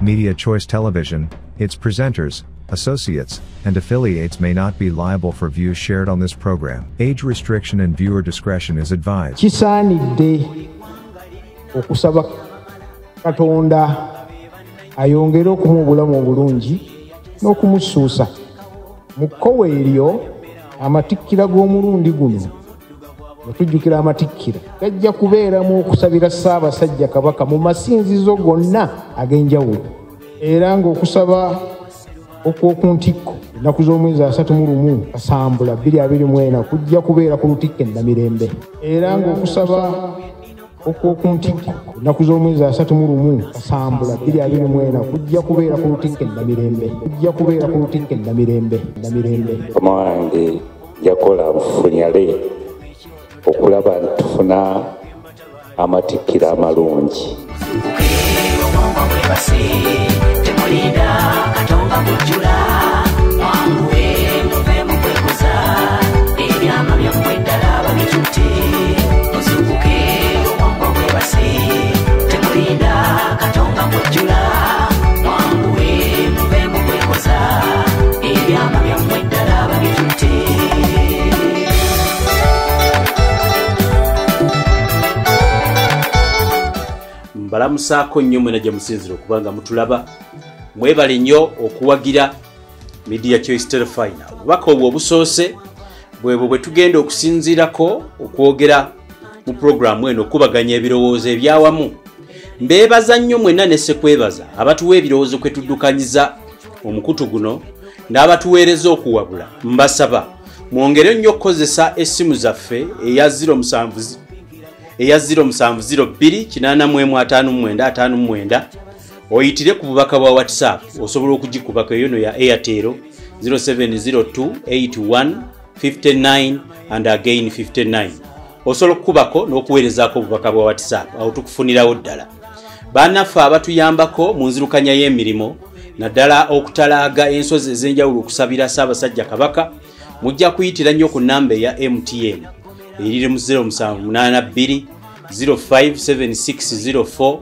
Media Choice Television, its presenters, associates, and affiliates may not be liable for views shared on this program. Age restriction and viewer discretion is advised. Kisaanidde okusaba Katonda ayongere okumuwa obulamu obulungi n'okumusuusa. Mu kkowe eryo amatikkira g'omulundi guno, tujjukira amatikkira gajja kubeeramu okusabira Ssaabasajja Kabaka mu masinzizo gonna ag'enjawulo, era ng'okusaba okw'oku ntikko ennaku z'omwezi 31 Kasambula 2024 kujja kubeera ku Lutikko e Namirembe. Era ng'okusaba okw'oku ntikko ennaku z'omwezi 31 Kasambula 2024 kujja kubeera ku Lutikko e Namirembe, kujja kubeera ku Lutikko e Namirembe, Namirembe. Mukama wange yakola nfunyale okulaba ntufuna amatikkira amalungi. Mbalamusaako nnyo mwena gye musinzira okubanga mutulaba, mwebale nnyo okuwagira Media Choice Terefayina. Obubaka obwo obusoose bwebwo bwe tugenda okusinziirako okwogera mu pulogulaamu eno, okubaganya ebirowoozo ebyawamu. Mbeebaza nnyo mwenna ne ssekwebaza abatuwa ebirowoozo kwe tuddukanyiza omukutu guno n'abatuweereza okuwabula. Mbasaba mwongere nnyo okukozesa essimu zaffe eya 07 eya 0702 8159 59 oyitire ku bubaka bwa WhatsApp, osobola okugikubako eyo no ya Airtel 0702 81 59 and again 59. Osobola okukubako n'okuweerezaako obubaka bwa WhatsApp, awo tukufunirawo ddala. Bannaffe abatuyambako mu nzirukanya y'emirimu naddala okutalaaga ensozi ez'enjawulo okusabira Ssaabasajja Kabaka, mujja kuyitira nnyo ku nnamba eya MTN eriri mu 0782 057604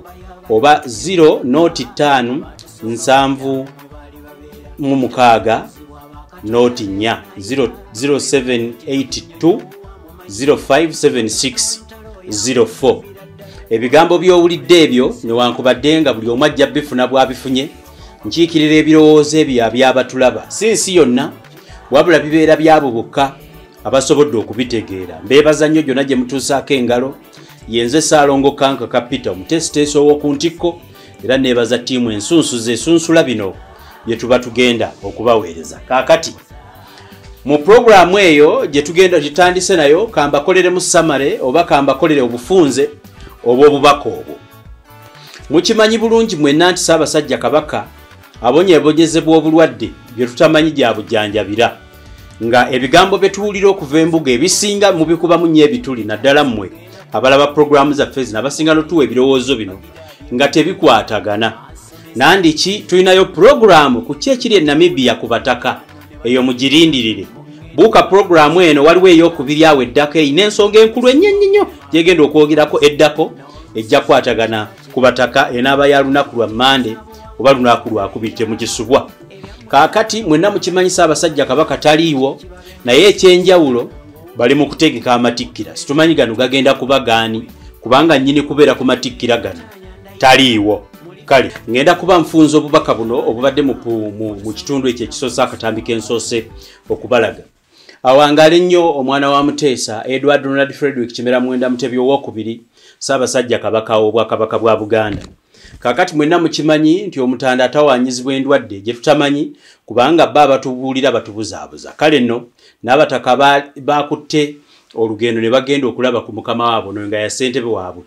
oba 0 05 76 04 0782 057604. Ebigambo by'owulidde ebyo newankubadde nga buli omu ajja bifuna bw'abifunye, nkiikirira ebirowoozo ebyo abyabatulaba, si nsi yonna, wabula bibeera byabo bokka abasobodde okubitegeera. Mbeebaza nnyo gyonna gye mutuusaako engalo. Yenze Ssaalongo Kankaka Peter, omuteesiteesi ow'oku ntikko, era neebaza ttiimu ensunsuzi esunsula bino bye tuba tugenda okubaweereza. Kaakati mu pulogulaamu eyo gye tugenda gitandise nayo, kambakoleremu samale oba kambakolere obufunze obw'obubaka obwo. Mukimanyi bulungi mwenna nti Ssaabasajja Kabaka abonyeebonyezebwa obulwadde bye tutamanyi gyabujjanjabira, nga ebigambo bye tuwulira okuva embuga ebisinga mubikubamu nnyo ebituli, naddala mmwe abalaba pulogulaamu zaffe zino abasinga n'otuwa ebirowoozo bino nga tebikwatagana. Nandiki tulinayo pulogulaamu ku ki ekiri e Namibia ku bataka, eyo mugirindirire. Buuka pulogulaamu eno, waliwo ey'okubiri awo eddako eyina ensonga enkulu ennyo ennyo gyegenda okwogerako eddako, ejja kukwatagana ku bataka, enaaba ya lunaku lwa Mmande oba lunaku lwakubiri, temugisubwa. Kaakati mwenna mukimanyi Ssaabasajja Kabaka taliiwo, naye ekyenjawulo bali mu kutegeka amatikkira. Situmanyi gano gagenda kuba gaani, kubanga nnyini kubeera ku matikkira gano taliiwo. Kale ngenda kuba nfunza obubaka buno obubadde mu kitundu ekyo ekisoose akatambi k'ensoose okubalaga. Awangaale nnyo omwana wa Muteesa Edward Ronald Frederick Kimera Mwenda Mutebi owokubiri, Ssaabasajja Kabaka w'Obwakabaka bwa Buganda. Kaakati mwenna mukimanyi nti omutanda atawaanyizibwa endwadde gye tutamanyi, kubanga bba abatubuulira batubuzaabuza. Kale nno n'abataka bakutte olugendo ne bagenda okulaba ku mukama waabwe ono nga ya ssentebe waabwe.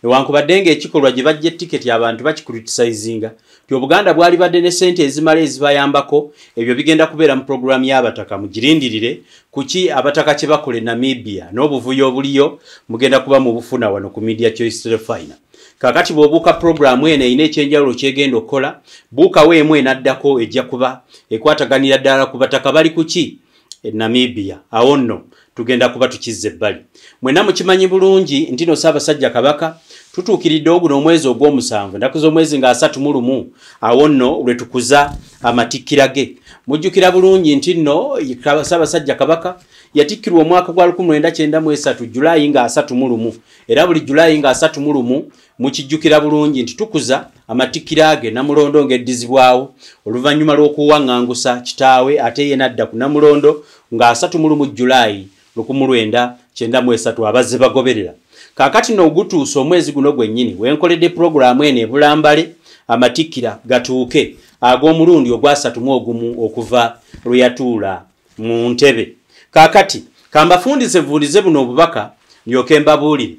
Newankubadde ng'ekikolwa gye bajja ettiketi abantu bakikriticizinga nti Obuganda bwali badde ne ssente ezimala ezibayambako, ebyo bigenda kubeera mu pulogulaamu y'abataka, mugirindirire. Kuki abataka kye bakola e Namibia n'obuvuyo obuliyo mugenda kuba mu bufuna wano ku Media Choice Terefayina. Kaakati bw'obuuka pulogulaamu eno erina ekyenjawulo kyegenda okukola, buukawo emu enaddako ejja kuba ekwataganira ddala ku bataka bali kuki e Namibia. Awo nno tugenda kuba tukizza ebbali. Mwenna mukimanyi bulungi nti no Ssaabasajja Kabaka tutuukiridde oguno omwezi ogw'omusanvu, ennaku z'omwezi nga 31, awo nno lwe tukuza amatikkira ge. Mujjukira bulungi nti nno Ssaabasajja Kabaka yatikkirwa omwaka gwa 1993 Julayi nga 31, era buli Julayi nga 31 mukijjukira bulungi nti tukuza amatikkira ge Namulondo ng'eddizibwawo oluvannyuma lw'okuwaŋŋangusa kitaawe, ate ye n'adda ku Namulondo nga 31 Julayi 1993 abazze bagoberera. Kaakati nno ogutuuse omwezi guno gwennyini wenkoledde pulogulaamu eno ebulambale, amatikkira gatuuke ag'omulundi ogwa 31 okuva lwe yatuula mu ntebe. Kaakati kambafundize nvuulize buno obubaka ndyoke mbabuulire.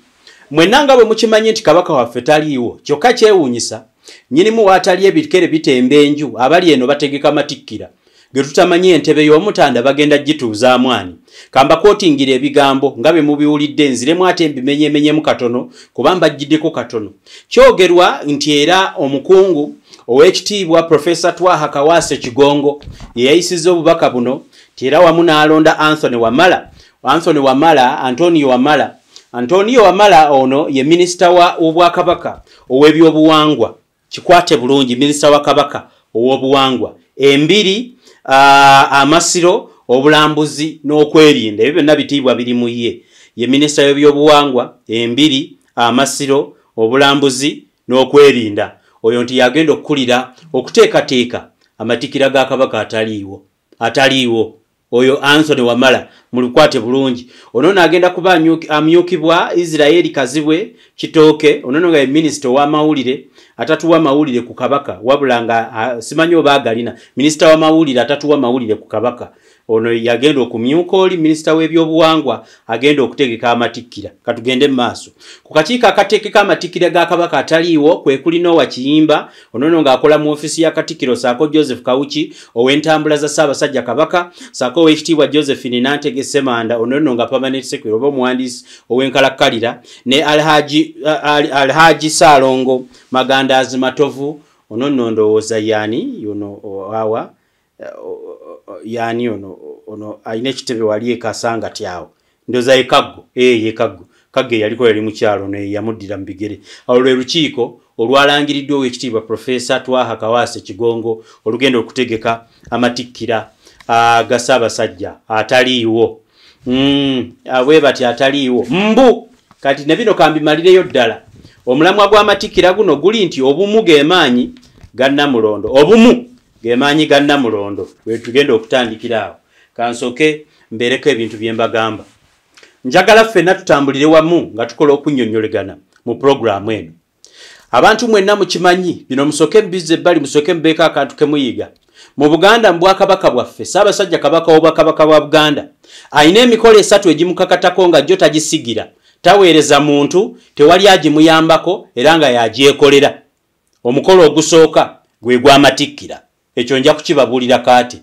Mwenna nga bwe mukimanyi nti Kabaka waffe taliiwo, kyokka kyewuunyisa nnyinimu waatali ebikere bitemba enju, abali eno bategeka matikkira ge tutamanyi entebe y'omutanda bagenda gituuzaamu ani. Kambakootingira ebigambo nga bwe mubiwulidde, nziremu ate mbimenyeemenyemu katono kuba mbajjiddeko katono. Kyogerwa nti era omukungu ow'ekitiibwa Profesa Twaha Kawaase Kigongo ye yayisizza obubaka buno, nti era wamu n'alonda Anthony Wamala. Anthony Wamala, Antonio Wamala. Antonio Wamala ono ye minisita wa Obwakabaka ow'ebyobuwangwa. Kikwate bulungi, minisita wa Kabaka ow'obuwangwa, embiri, amasiro, obulambuzi n'okwerinda, ebyo byonna bitiibwa biri mu ye. Ye minisita w'ebyobuwangwa, embiri, amasiro, obulambuzi n'okwerinda. Oyo nti yagenda okukulira okuteekateeka amatikkira ga Kabaka ataliiwo. Ataliiwo. Oyo Anthony Wamala mulukwate bulungi. Ono n'agenda kuba amyukibwa Israeli Kazibwe Kitooke, ono nga ye minisita ow'amawulire atatuwa mawulire ku Kabaka, wabula nga simanyi oba agalina. Minisita w'amawulire atatuwa mawulire ku Kabaka. Ono yagenda okumyuka oli minisita w'ebyobuwangwa agenda okutegeka amatikkira. Katugende mu maaso. Ku kakiiko akategeka amatikkira ga Kabaka ataliiwo kwe kuli Noah Kiyimba, ono nno ng'akola mu ofiisi ya Katikkiro, ssaako Joseph Kawuki ow'entambula za Ssaabasajja Kabaka, ssaako ow'ekitiibwa Josephine Nantege Ssemanda, ono nno nga permanent secretary oba omuwandiisi ow'enkalakkalira, ne Alhaji Ssaalongo Magandaazi Matovu, ono nno ndowooza yaani yono awa yaani ono alina ekitebe wali e Kasangati awo, ndowooza ye Kaggo, ye Kaggo. Kaggo yaliko yali mukyalo ne yamuddira mu bigere. Awo lwe lukiiko olwalangiriddwa ow'ekitiibwa Profesa Twaha Kawaase Kigongo olugenda okutegeka amatikkira ga Ssaabasajja ataliiwo. Bwe bati ataliiwo mbu kati ne bino kambimalireyo ddala. Omulamwa gw'amatikkira guno guli nti obumu ge maanyi ga Namulondo, obumu ge maanyi ga Namulondo. Bwe tugenda okutandikira awo, kansooke mbeereko ebintu bye mbagamba. Njagala ffenna tutambulire wamu nga tukola okunnyonnyolegana mu pulogulaamu eno. Abantu mwenna mukimanyi bino, musooke mubizze ebbali, musooke mubeeko akantu ke muyiga. Mu Buganda, mu Bwakabaka bwaffe, Ssaabasajja Kabaka w'Obwakabaka bwa Buganda alina emikolo esatu egimukakatako nga jjo tagisigira, taweereza muntu, tewali agimuyambako, era nga yagyekolera. Omukolo ogusooka gwe gw'amatikkira. Ekyo nja kukibabuulira kaati.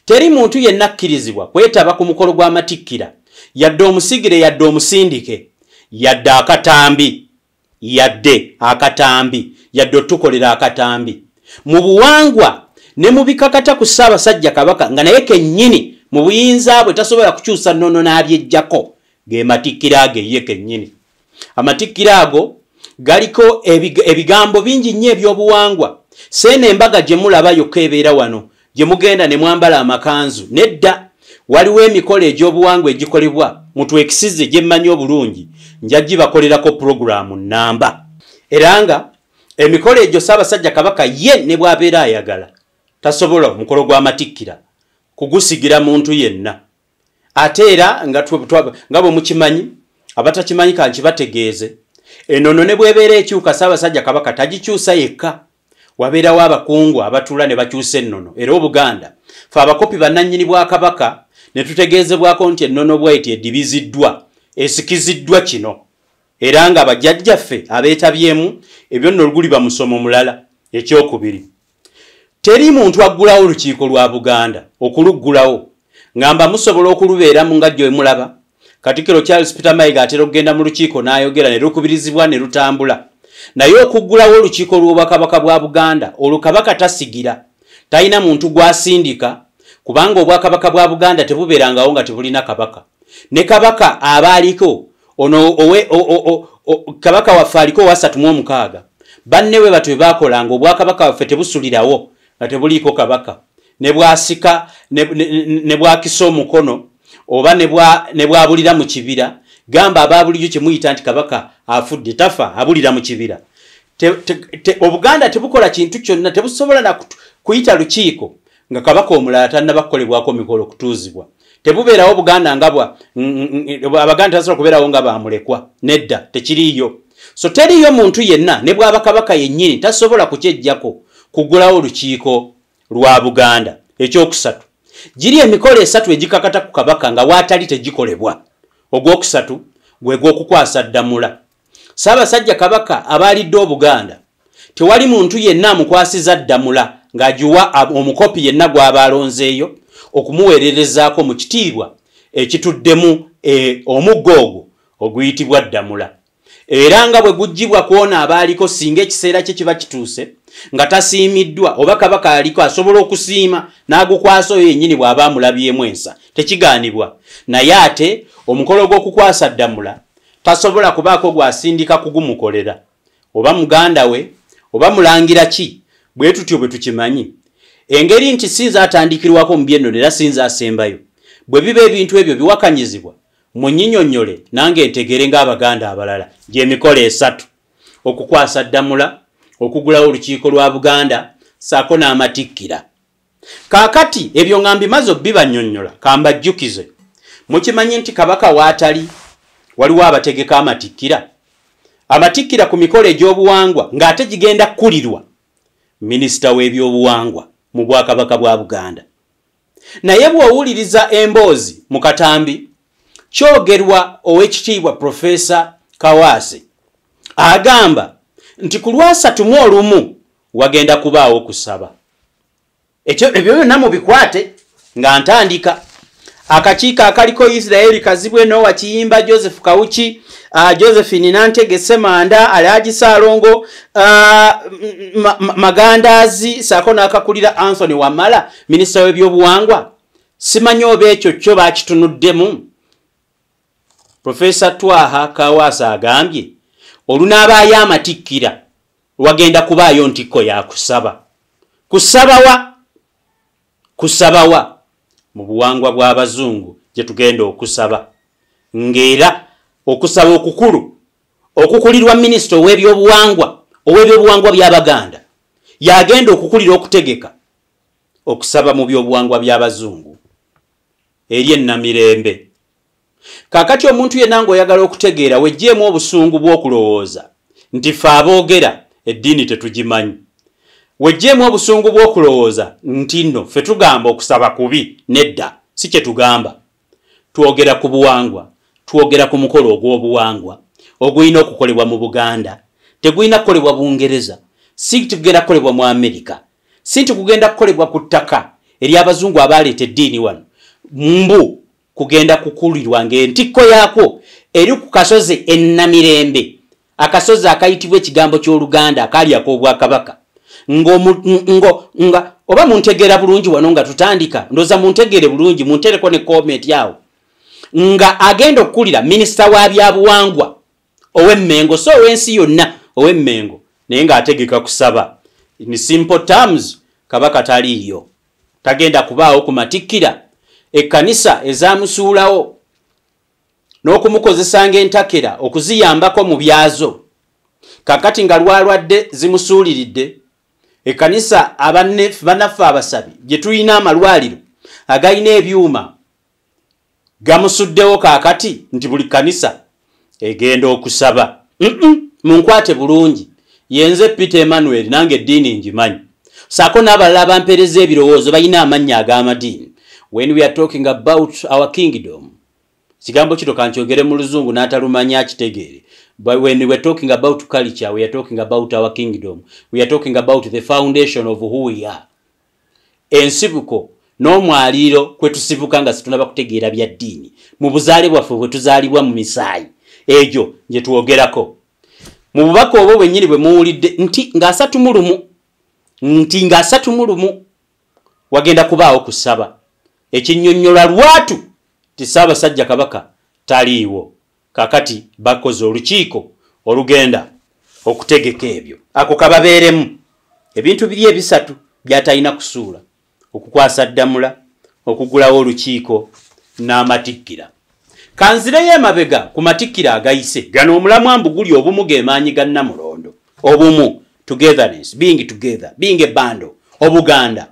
Teri muntu yenna akkirizibwa kwetaba ku mukolo gw'amatikkira, yadde omusigire, yadde omusindike, yadde akatambi, yadde akatambi, yadde otukolera akatambi. Mu buwangwa ne mu bikakata ku Ssaabasajja Kabaka, nga naye kennyini mu buyinza bwe tasobola kukyusa nnono n'abyeggyako, ge matikkira ge ye kennyini. Amatikkira ago galiko ebigambo bingi nnyo ebyobuwangwa. Seena embaga gye mulaba yokka ebeera wano gye mugenda ne mwambala amakanzu, nedda, waliwo emikolo egy'obuwangwa egikolebwa mutwekisize gye mmanyi obulungi, nja gibakolerako pulogulaamu nnamba. Era nga emikolo egyo Ssaabasajja Kabaka ye ne bw'abeera ayagala tasobola omukolo gw'amatikkira kugusigira muntu yenna. Ate era nga bwe mukimanyi, abatakimanyi kankibategeeze, enono ne bw'ebeera ekyuka Ssaabasajja Kabaka tagikyusa yekka, wabeerawo abakungu abatuula ne bakyusa ennono. Era Obuganda fe abakopi bannannyini bwa Kabaka ne tutegeezebwako nti ennono bw'eti edibiziddwa, esikiziddwa kino, era nga bajjajjaffe abeetabyemu ebyo nno luguliba musomo mulala. Ekyokubiri, teri muntu aggulawo olukiiko lwa Buganda. Okuluggulawo ngamba musobola okulubeeramu nga jjo emulaba Katikkiro Charles Peter Mayiga atera okugenda mu lukiiko n'ayogera ne lukubirizibwa ne lutambula, naye okuggulawo olukiiko lw'Obwakabaka bwa Buganda olwo Kabaka tasigira, talina muntu gw'asindika. Kubanga obwakabaka bwa Buganda tebubeerangawo nga tebulina kabaka. Ne kabaka aba aliko ono kabaka waffe aliko owa 36, banne we batwe baakolanga obwakabaka waffe tebusulirawo nga tebuliiko kabaka. Ne bwasika ne bwakisa omukono oba ne bwabulira mu kibira, gamba ababulijjo kye muyita nti kabaka afudde, tafa, abulira mu kibira. Obuganda tebukola kintu kyonna, tebusobola na kuyita lukiiko nga kabaka omulala tannaba kukolebwako mikolo kutuuzibwa. Tebubeerawo Buganda nga Abaganda tebasobola kubeerawo nga bamulekwa, nedda, tekiriiyo. So teriiyo muntu yenna ne bw'aba kabaka yennyini tasobola kukyejjako kugulawo olukiiko lwa Buganda. Ekyokusatu, giri emikolo esatu egikakata ku kabaka nga waatali tegikolebwa. Ogwokusatu gwe gw'okukwasa ddamula. Ssaabasajja Kabaka abaalidde Obuganda, tewali muntu yenna amukwasiza ddamula ng'agiwa omukopi yenna gw'aba alonzeeyo okumuweererezaako mu kitiibwa ekituddemu omuggo ogwo oguyitibwa ddamula. Era nga bwe guggyibwa kwona abaaliko singa ekiseera kye kiba kituuse nga tasiimiddwa, oba kabaka aliko asobola okusiima n'agukwasa oyo yennyini bw'aba amulabyemu ensa, tekigaanibwa. Naye ate omukolo gw'okukwasa ddamula tasobola kubaako gw'asindika kugumukolera, oba muganda we oba mulangira ki. Bwe tutyo bwe tukimanyi. Engeri nti sinza atandikirwako mu by'ennono era sinza asembayo, bwe biba ebintu ebyo biwakanyizibwa munyinyonnyole nange ntegere ng'Abaganda abalala. Gy'emikolo esatu: okukwasa ddamula, okugulawo olukiiko lwa Buganda ssaako n'amatikkira. Kaakati ebyo nga mbimaze obibannyonnyola, kambajjukize. Mukimanyi nti kabaka waatali waliwo abategeka amatikkira. Amatikkira ku mikolo egy'obuwangwa ng'ate gigenda kukulirwa minisita w'ebyobuwangwa mu bwakabaka bwa Buganda. Naye bw'owuliriza emboozi mu katambi kyogerwa ow'ekitiibwa Profesa Kawaase, agamba nti ku lwa 31 wagenda kubaawo okusaba. Ebyo byonna mubikwate nga ntandika. Akakiiko akaliko Israeli Kazibwe, Noah Kiyimba, Joseph Kawuki, Josephine Nantege Ssemanda, Alhaji Ssaalongo Magandazi, ssaako n'akakulira Anthony Wamala, minisita w'ebyobuwangwa. Simanyi oba ekyo kyo bakitunuddemu. Profesa Twaha Kawaasa agambye olunaabaayo amatikkira wagenda kubaayo ntikko ya kusaba. Kusabawa? Kusabawa mu buwangwa bw'abazungu gye tugenda okusaba, ng'era okusaba okukulu okukulirwa minisita ow'ebyobuwangwa, ow'ebyobuwangwa by'Abaganda, yagenda okukulira okutegeka okusaba mu byobuwangwa by'abazungu eri Ennamirembe. Kaakati omuntu yenna ng'oyagala okutegeera, weggyemu obusungu bw'okulowooza nti ffe aboogera eddiini tetugimanyi. Weggyemu obusungu bw'okulowooza nti nno ffe tugamba okusaba kubi. Nedda, si kye tugamba. Twogera ku buwangwa, twogera ku mukolo ogw'obuwangwa ogulina okukolebwa mu Buganda. Tegulina kukolebwa Bungereza, si tugenda kukolebwa mu Amerika, si nti kugenda kukolebwa ku ttaka ery'abazungu abaleeta eddiini wano, mbu kugenda kukulirwa ng'entikko yaakwo eri ku kasozi Ennamirembe, akasozi akayitibwa ekigambo ky'Oluganda akaali ak'obwakabaka. Nga oba muntegeera bulungi wano nga tutandika, ndowooza muntegeere bulungi, muntereko ne comment awo. Nga agenda okukulira minisita wa byabuwangwa ow'Emmengo, so ow'ensi yonna ow'Emmengo, naye ng'ategeka kusaba. In simple terms, kabaka taliiyo, tagenda kubaawo ku matikkira. Ekkanisa ezaamusuulawo n'okumukozesanga entakera okuziyambako mu byazo, kakati nga lwalwadde zimusuuliridde. Ekkanisa bannaffe abasabi gye tulina amalwaliro agalina ebyuma gamusuddewo, kaakati nti buli kkanisa egenda okusaba. Munkwate bulungi, yenze Peter Emmanuel, nange eddiini ngimanyi, saako n'abalala bampeereza ebirowoozo balina amannya ag'amadiini. When we are talking about our kingdom, kigambo kino kankyogere mu Luzungu n'atalumanya akitegeere, but when we are talking about culture, we are talking about our kingdom, we are talking about the foundation of who we are, ensibuko n'omwaliiro kwe tusibuka nga situnaba kutegeera bya ddiini, mu buzaale bwaffe bwe tuzaalibwa mu misaayi egyo gye twogerako. Mu bubaka obwo bwennyini bwe muwulidde nti nga 31 nti nga 31 wagenda kubaawo kusaba. Ekinnyonnyola lwatu ti Ssaabasajja Kabaka taliiwo. Kakati bakoze olukiiko olugenda okutegeka ebyo. Ako kababeeremu ebintu biri ebisatu by'atalina kusuula: okukwasa ddamula, okugulawo olukiiko n'amatikkira. Kanzireyo emabega ku matikkira agayise gano. Omulamwa mbu guli obumu gemaanyi ga Nnamulondo, obumu, togetherness, being together, being a bundle. Obuganda,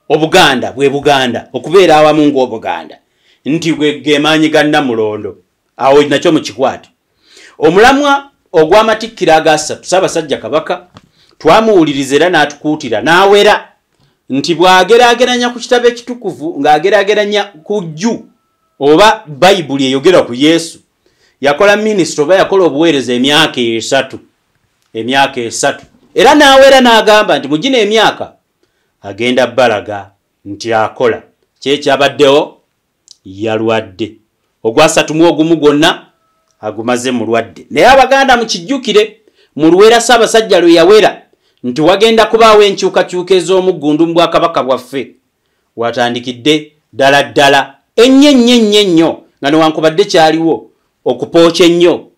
Obuganda bwe Buganda, okubeera awamu ng'Obuganda nti bwe gemaanyi ga Nnamulondo. Awo nakyo mukikwate. Omulamwa ogw'amatikkira agasatu, Ssaabasajja Kabaka twamuwuliriza era n'atukuutira n'awera nti bw'ageraageranya ku kitabo ekitukuvu, ng'ageraageranya ku jju oba Bayibuli eyogera ku Yesu, yakola minisita oba yakola obuweereza emyaka 3, emyaka 3. Era n'awera n'agamba nti mu gino emyaka agenda balaga nti akola. Kyekyabaddewo, yalwadde. Ogwasatu mu ogumu gwonna agumaze mulwadde. Naye Abaganda mukijjukire, mu luwera Ssaabasajja lwe yawera nti wagenda kubaawo enkyukakyuka ez'omuggundu mu bwakabaka bwaffe, watandikidde ddala ddala ennyo ennyo ennyo ennyo, nga newankubadde kyaliwo okupooca ennyo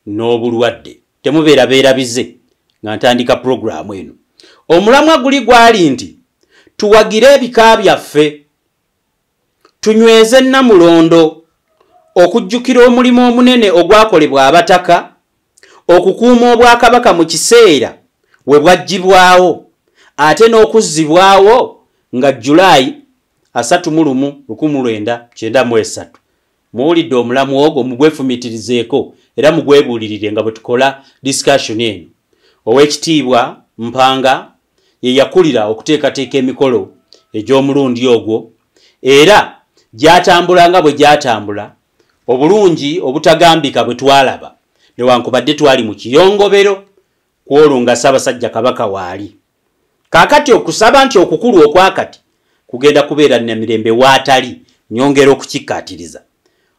n'obulwadde. Temubeera beerabize nga ntandika puroguraamu eno, omulamwa guli gwali nti tuwagire ebika byaffe, tunyweze Nnamulondo, okujjukira omulimu omunene ogwakolebwa abataka okukuuma obwakabaka mu kiseera we bwaggyibwawo ate n'okuzzibwawo nga Julayi 31 1993. Muwulidde omulamwa ogwo? Mugwefumiitirizeeko era mugwebuulirire nga bwe tukola discussion eno. Ow'ekitiibwa Mpanga ye yakulira okuteekateeka emikolo egy'omulundi ogwo, era gyatambula nga bwe gyatambula obulungi obutagambika bwe twalaba, newankubadde twali mu kiyongobero ku olwo nga Ssaabasajja Kabaka waali. Kaakati okusaba nti okukulu okwakati kugenda kubeera Namirembe waatali, nyongera okukikkaatiriza.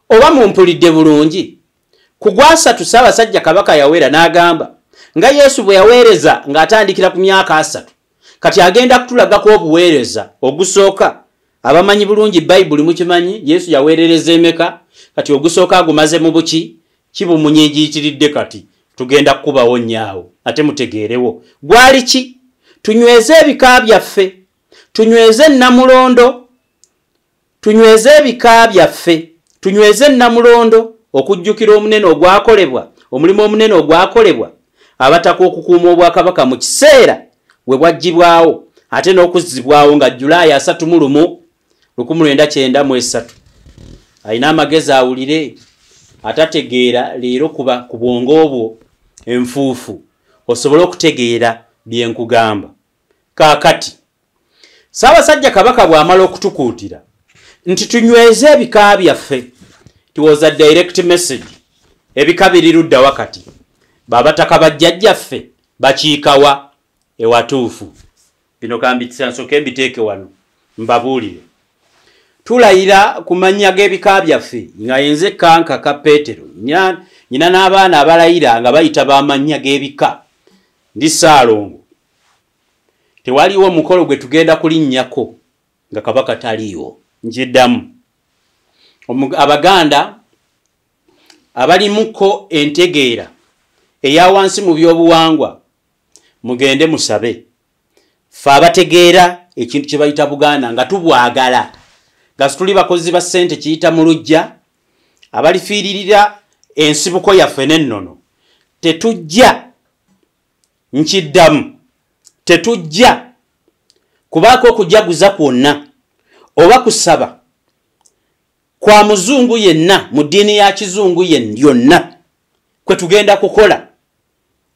Oba mumpulidde bulungi? Ku gwasatu Ssaabasajja Kabaka yawera n'agamba nga Yesu bwe yaweereza ng'atandikira ku myaka 30, kati agenda kutulagako obuweereza ogusooka. Abamanyi bulungi Bayibuli mukimanyi Yesu yaweerereza emeka. Kati ogusooka agumaze mu buki kibumunyigiitiridde. Kati tugenda kukubawo nnyaawo ate mutegeerewo gwali ki. Tunyweze ebika byaffe, tunyweze Nnamulondo, tunyweze ebika byaffe, tunyweze Nnamulondo, okujjukira omunene ogwakolebwa, omulimu omunene ogwakolebwa abataka okukuuma obwakabaka mu kiseera we bwaggyibwawo ate n'okuzzibwawo nga Julayi 31 1993. Alina amagezi awulire, atategeera leero kuba ku bwongo obwo enfuufu osobole okutegeera bye nkugamba. Kaakati Ssaabasajja Kabaka bw'amala okutukuutira nti tunyweze ebika byaffe, it was a direct message. Ebika biri ludda wakati? Babataka bajjajjaffe bakiikawa ewatuufu? Bino kambitisa nsooke mbiteeke wano mbabuulire. Tulayira ku mannya g'ebika byaffe nga yenze Kankaka Peetero, nyina n'abaana abalayira nga bayita b'amannya g'ebika. Ndi Ssaalongo. Tewaliwo omukolo gwe tugenda kulinnyako nga Kabaka taliiwo. Nkiddamu, Abaganda abalimuko entegeera eya wansi mu byobuwangwa, mugende musabe. Ffe abategeera ekintu kye bayita Buganda nga tubwagala, nga situli bakozi ba ssente kiyita mu luggya, abalifiiririra ensibuko yaffe n'ennono, tetujja, nkiddamu, tetujja kubaako okujaguza kwonna oba kusaba kwa muzungu yenna mu ddiini ya kizungu yonna kwe tugenda kukola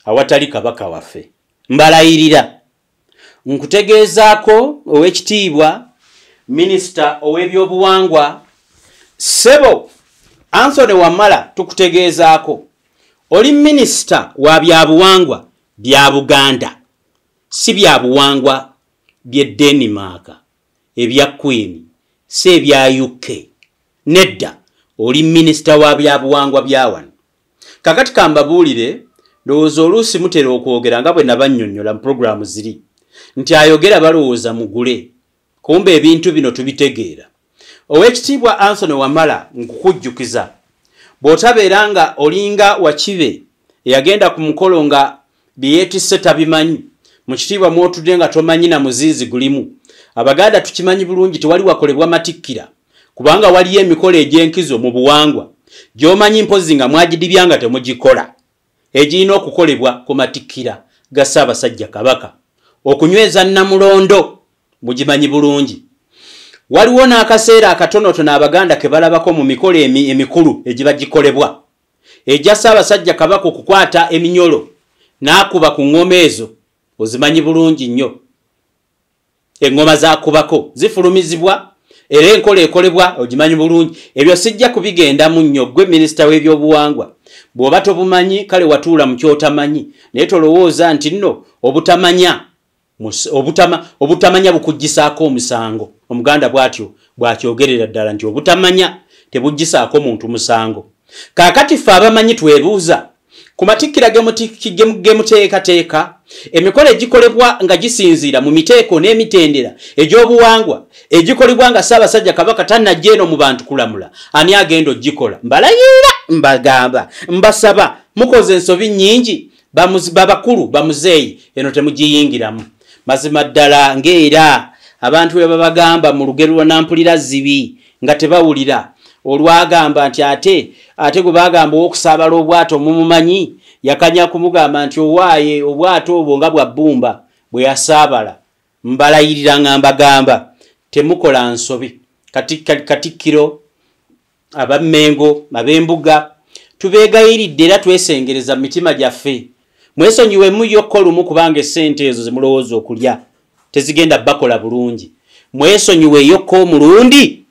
awatali Kabaka waffe. Mbalayirira. Nkutegeezaako, ow'ekitiibwa minisita ow'ebyobuwangwa, ssebo Anthony Wamala, tukutegeezaako oli minisita wa byabuwangwa bya Buganda, si byabuwangwa by'e Denmark, ebya Queen, si ebya UK. Nedda, oli minisita wa byabuwangwa bya wano. Kakati kambabuulire, ndowooza oluusi mutera okwogera nga bwe nabannyonnyola mu puroguramu ziri nti ayogera balowooza mugule, kumbe ebintu bino tubitegeera. Owekitiibwa Anthony Wamala, nkukujjukiza, bw'otabeera nga olinga wakibe eyagenda ku mukolo nga byeyeetisse tabimanyi, mu kitiibwa mw'otudde nga tomanyi na muziizi gulimu. Abaganda tukimanyi bulungi tewali wakolebwa matikkira, kubanga waliyo emikolo egy'enkizo mu buwangwa gy'omanyi mpozzi nga mwagidibya nga temugikola, egirina okukolebwa ku matikkira ga Ssaabasajja Kabaka okunyweza Nnamulondo, mugimanyi bulungi. Waliwo n'akaseera akatonotono Abaganda ke balabako mu mikolo emikulu egiba gikolebwa egya Ssaabasajja Kabaka okukwata eminyolo n'akuba ku ŋŋoma ezo, ozimanyi bulungi nnyo. Eŋŋoma zaakubako zifulumizibwa era enkola ekolebwa ogimanyi bulungi. Ebyo sijja kubigendamu nnyo. Ggwe minisita w'ebyobuwangwa bw'oba tobumanyi, kale watuula mu kyotamanyi, naye tolowooza nti nno obutamanya bukuggisaako omusango. Omuganda bw'atyo bw'akyogerera ddala nti obutamanya tebuggisaako muntu musango. Kaakati ffe abamanyi twebuuza ku matikkira ge muteekateeka, emikolo egikolebwa nga gisinziira mu miteeko n'emitendera egy'obuwangwa egikolebwa nga Ssaabasajja Kabaka tannajja eno mu bantu kulamula, ani agenda ogikola? Mbalayira, mbagamba, mbasaba, mukoze ensobi nnyingi, babakulu bamuzeeyi eno temugiyingiramu. Mazima ddala ng'era abantu bwe babagamba mu lugero lwa Nampulira Zibi nga tebawulira, olwagamba nti ate gwe bagamba ow'okusaabala obwato mumumanyi, yakanya kumugamba nti owaaye obwato obwo nga bwa bbumba bwe yasaabala. Mbalayirira nga mbagamba temukola nsobi. Katikkiro, abammengo, ab'embuga, tubeegayiridde era twesengereza mu mitima gyaffe, mwesonyiwemu yokka olumu, kubanga essente ezo zemulowooza okulya tezigenda bakola bulungi. Mwesonyiwe yokka omulundi,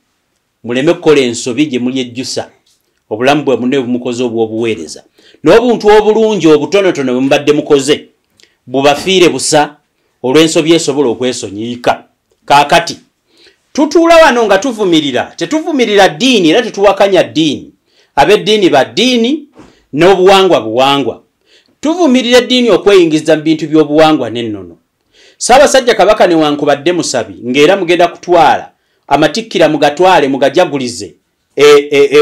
muleme kukola ensobi gye mulyejjusa obulamu bwe munne bumukoze obw'obuweereza n'obuntu obulungi obutonotono bwe mubadde mukoze bubafiire busa olw'ensobi esobola okwesonyiika. Kaakati tutuula wano nga tuvumirira, tetuvumirira ddiini era tetuwakanya ddiini. Ab'eddiini ba ddiini n'obuwangwa buwangwa. Tuvumirira eddiini okweyingiza mu bintu by'obuwangwa n'ennono. Ssaabasajja Kabaka newankubadde musabi, ng'era mugenda kutwala amatikkira mugatwale mugajagulize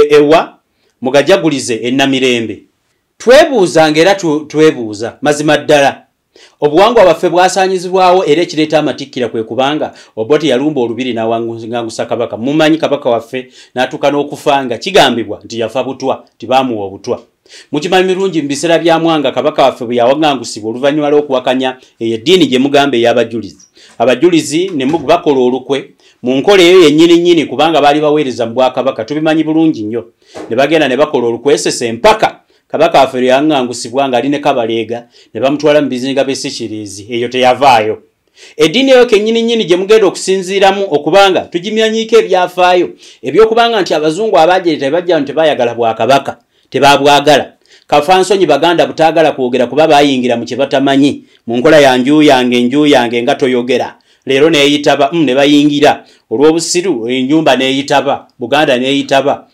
ewa mugajagulize Ennamirembe. Twebuuza ng'era twebuuza mazima ddala obuwangwa bwaffe bwasaanyizibwawo, era ekireeta amatikkira kwe kubanga Obote yalumba olubiri n'awangangusa Kabaka. Mumanyi Kabaka waffe n'atuuka n'okufa nga kigambibwa nti yafa butwa, tibaamuwa obutwa. Mukimanyi mirungi mu biseera bya Mwanga Kabaka waffe bwe yawangangusibwa oluvannyuma lw'okuwakanya eyo eddiini gye mugamba ey'abajulizi. Abajulizi ne bakola olukwe mu nkola eyo yennyini nnyini, kubanga baali baweereza mu bwakabaka, tubimanyi bulungi nnyo. Ne bagenda ne bakola olukwesesa empaka Kabaka waffe lwe yawangangusibwa ng'ali ne Kabaleega, ne bamutwala mu bizinga by'Essikiriizi, eyo teyavaayo. Eddiini eyo kennyini nnyini gye mugenda okusinziiramu okubanga tugimyanyiiko ebyafaayo ebyokubanga nti abazungu abaagyereta bajja nti tebaayagala bwakabaka, tebaabwagala. Kafansonyi Baganda butaagala kwogera kuba baayingira mu kye batamanyi mu nkola ya nju yange, nju yange nga toyogera leero neeyitaba, ne bayingira olw'obusiru ennyumba neeyitaba, Buganda neeyitaba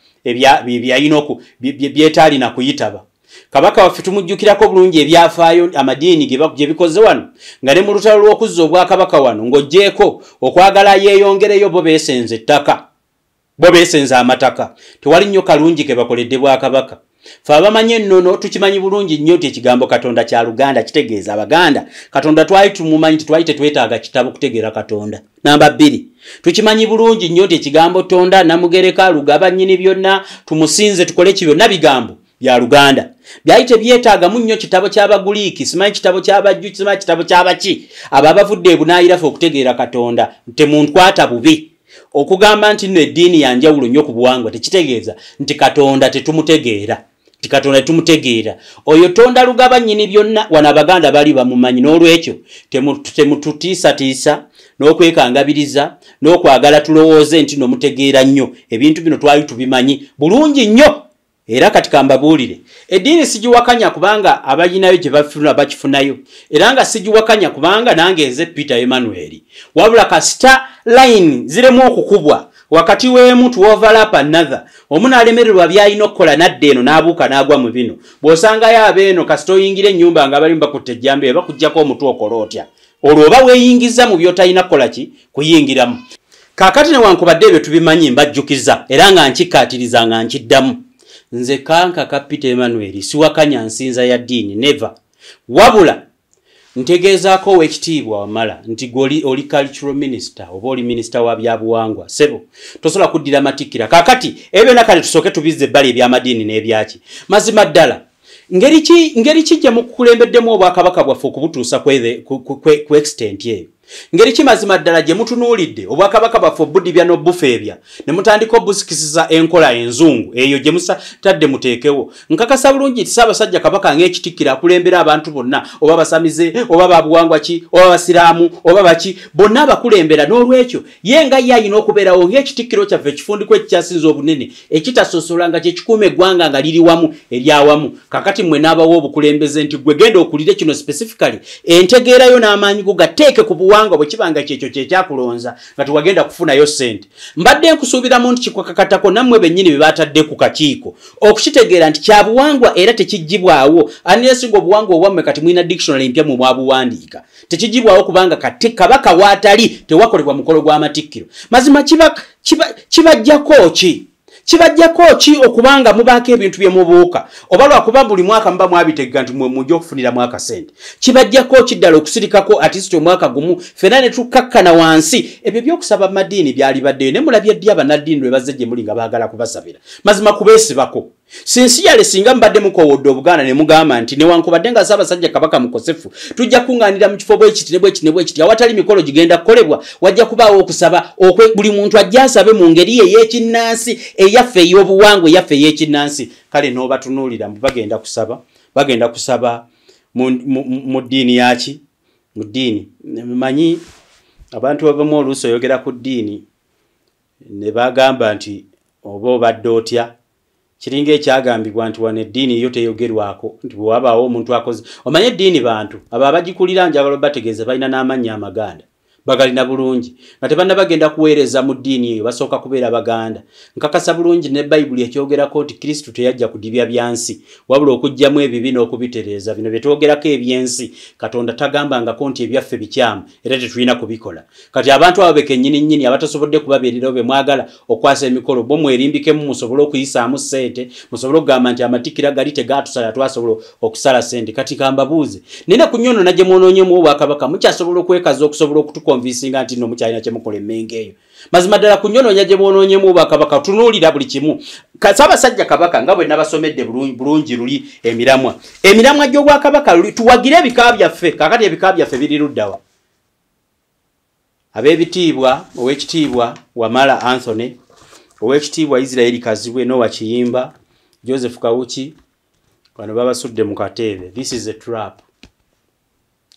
byetaalina kuyitaba. Kabaka waffe tumujjukirako bulungi ebyafaayo amadiini gye bikoze wano, nga ne mu lutalo lw'okuzza obwakabaka wano, ng'oggyeeko okwagala yeeyongereyo, bo beesenza ettaka, bo beesenza amataka, tewali nnyo kalungi ke bakoledde bwakabaka. Fe abamanyi ennono tukimanyi bulungi nnyo nti ekigambo Katonda kya Luganda, kitegeeza Abaganda. Katonda twali tumumanyi, twali tetwetaaga kitabo kutegeera Katonda. Namba 2, tukimanyi bulungi nnyo nti ekigambo Tonda, Namugereka, Lugaba, nnyini byonna, tumusinze, tukole ki, byonna bigambo bya Luganda, byali tebyetaagamu nnyo kitabo ky'Abaguliiki, simanyi kitabo ky'Abajju, simanyi kitabo ky'abaki, abo abavudde ebunaayira ffe okutegeera Katonda. Temunkwata bubi. Okugamba nti nno eddiini ya njawulo nnyo ku buwangwa tekitegeeza nti Katonda tetumutegeera, nti Katonda tetumutegeera. Oyo Tonda Lugaba nnyini byonna wano Abaganda bali bamumanyi. N'olwekyo temututiisatiisa n'okwekangabiriza n'okwagala tulowooze nti no mutegeera nnyo ebintu bino. Twali tubimanyi bulungi nnyo. Era kati kambabuulire, eddiini sigiwakanya kubanga abalinayo gye bafuna bakifunayo, era nga sigiwakanya kubanga nange nze Peter Emmanuel. Wabula kasita line ziremu okukubwa wakati w'emu to overlap another, omu n'alemererwa by'alina okukola n'adda eno n'abuuka n'agwa mu bino, bw'osangayo abeeno, kasita oyingira ennyumba nga balimu bakutte ejjambiya bakugjako omutwe, okola otya? Olwo oba weeyingiza mu by'otalina kukola ki kuyingiramu. Kaakati newankubadde ebyo tubimanyi, mbajjukiza era nga nkikkaatiriza nga nkiddamu, nze Kankaka Peter Emmanuel siwakanya nsinza ya ddiini, never. Wabula ntegeezaako ow'ekitiibwa Wamala nti gwe oli cultural minister oba oli minisita wa byabuwangwa, sebo tosobola kuddira matikkira. Kaakati ebyo byonna kale tusooke tubizze ebbali, ebyamadiini n'ebyaki. Mazima ddala ngeri ki gye mukulembeddemu obwakabaka bwaffe okubutuusa ku extent eyo? Ngeri ki mazima ddala gye mutunuulidde obwakabaka bwaffe obudibya n'obufeebya ne mutandika obusikisiza enkola enzungu eyo gye musatadde muteekewo? Nkakasa bulungi nti Ssaabasajja Kabaka ng'ekitikkiro akulembera abantu bonna, oba basamize oba babuwangwa ki oba basiraamu oba baki, bonna abakulembera. N'olwekyo ye nga ye ayina okubeerawo ng'ekitikkiro kyaffe ekifundikwa ekikyasinza obunene ekitasosola, nga kyekikuuma eggwanga nga liri wamu eryawamu. Kakati mmwe n'abawa obukulembeze nti gwe genda okulire kino specifically, entegeerayo n'amaanyi go gateeke ku buwangwa, bwe kibanga kyekyo kyekyakulonza nga tewagenda kufunayo ssente. Mbadde nkusuubiramu nti kikwakakatako nammwe bennyini be batadde ku kakiiko okukitegeera nti kyabuwangwa era tekigibwawo, unless nga obuwangwa obwammwe kati mulina dictionary empya mwe mwabuwandiika. Tekigibwawo kubanga kati Kabaka waatali tewakolebwa mukolo gw'amatikkiro. Mazima kibajjako ki? Kibajjako ki okubanga mubaako ebintu bye mubuuka, oba lwakuba buli mwaka muba mwabitegeka nti mwe mujja okufuniramu akasente? Kibajjako ki ddala okusirikako at least omwaka gumu, ffenna ne tukkakkana wansi? Ebyo byokusaba madiini byalibaddeyo, ne mulabye ddi abannaddiini lwe bazze gye muli nga baagala kubasabira? Mazima kubeesibako sincerely, singa mbadde mukowodde Obuganda ne mugamba nti newankubadde nga Ssaabasajja Kabaka mukosefu, tujja kuŋŋaanira mu kifo bwekiti ne bwekiti ne bwekiti, awatali mikolo gigenda kukolebwa, wajja kubaawo okusaba okwe buli muntu ajja asabe mu ngeri ye ey'ekinnansi, eyaffe ey'obuwangwa, eyaffe ey'ekinnansi. Kale n'obatunuulira mbu bagenda kusaba, bagenda kusaba mu ddiini yaki, mu ddiini. Manyi abantu abamu oluusi oyogera ku ddiini ne bagamba nti oba obadde otya. Kiringa ekyagambibwa nti wano eddiini yo teyogerwako, nti bwe wabaawo omuntu akoze, omanye eddiini bantu abo abagikulira, njagala obategeeze balina n'amannya amaganda, bagalina bulungi, nga tebanna bagenda kuweereza mu ddiini eyo basooka kubeera Baganda. Nkakasa bulungi ne Bayibuli ekyogerako nti Kristo teyajja kudibya byansi, wabula okuggyamu ebibi n'okubitereeza. Bino bye twogerako ebyensi, Katonda tagambangako nti ebyaffe bikyamu era tetulina kubikola. Kati abantu abo bekennyini nnyini abatasobodde kubabeererawo be mwagala okwasa emikolo, bo mwerimbikemu musobole okuyisaamu ssente, musobole okugamba nti amatikkira gali tegatusala, twasobola okusala ssente. Kati kambabuuze, nina ku nnyonona gye mwonoonyemu obwakabaka, mukyasobola okwekaza okusobola okutuconvincinga nti nno mukyalina kyemukola emmengo eyo? Mazima ddala ku nnyononya gye mwonoonyemu obwakabaka, tunuulira buli kimu. Ssaabasajja Kabaka nga bwe nabasomedde bulungi luli emiramwa gy'obwakabaka luli tuwagire ebika byaffe. Kaakati ebika byaffe biri luddawa? Ab'ebitiibwa, ow'ekitiibwa Wamala Anthony, ow'ekitiibwa Isiraeri Kazibwe, Nowa Kiyimba, Joseph Kawuki, bano babasudde mu kateebe. This is a trap.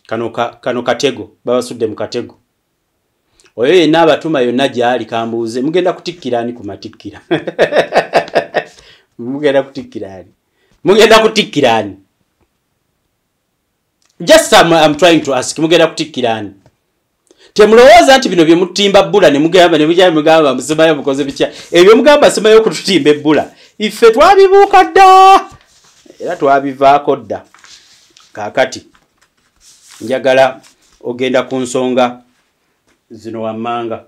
Kano katego, babasudde mu katego. Oyo yenna abatuma yonna gy'ali, kambuuze, mugenda kutikkira ani ku matikkira? Mugenda kutikkira ani? Mugenda kutikkira ani? Just I'm trying to ask, mugenda kutikkira ani? Temulowooza nti bino bye mutimba bbula ne mugamba ne mujja mugamba musimayo mukoze bitya. Ebyo mugamba simayo okututimba ebbula, ife twabibuuka dda era twabivaako dda. Kaakati njagala ogenda ku nsonga zino wammanga.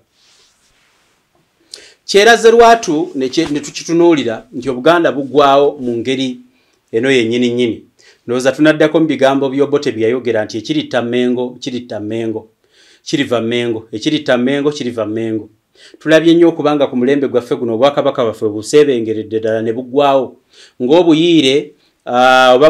Kyeraze lwatu ne tukitunuulira nti Obuganda buggwawo mu ngeri eno yennyini nnyini. Ndowooza tunaddako mu bigambo by'Obote bye yayogera nti ekiritta Mmengo kiritta Mmengo, kiriva Mmengo, ekiritta Mmengo kiriva Mmengo. Tulabye nnyo okubanga ku mulembe gwaffe guno obwakabaka bwaffe buseebengeredde ddala ne buggwawo ng'obuyiire, oba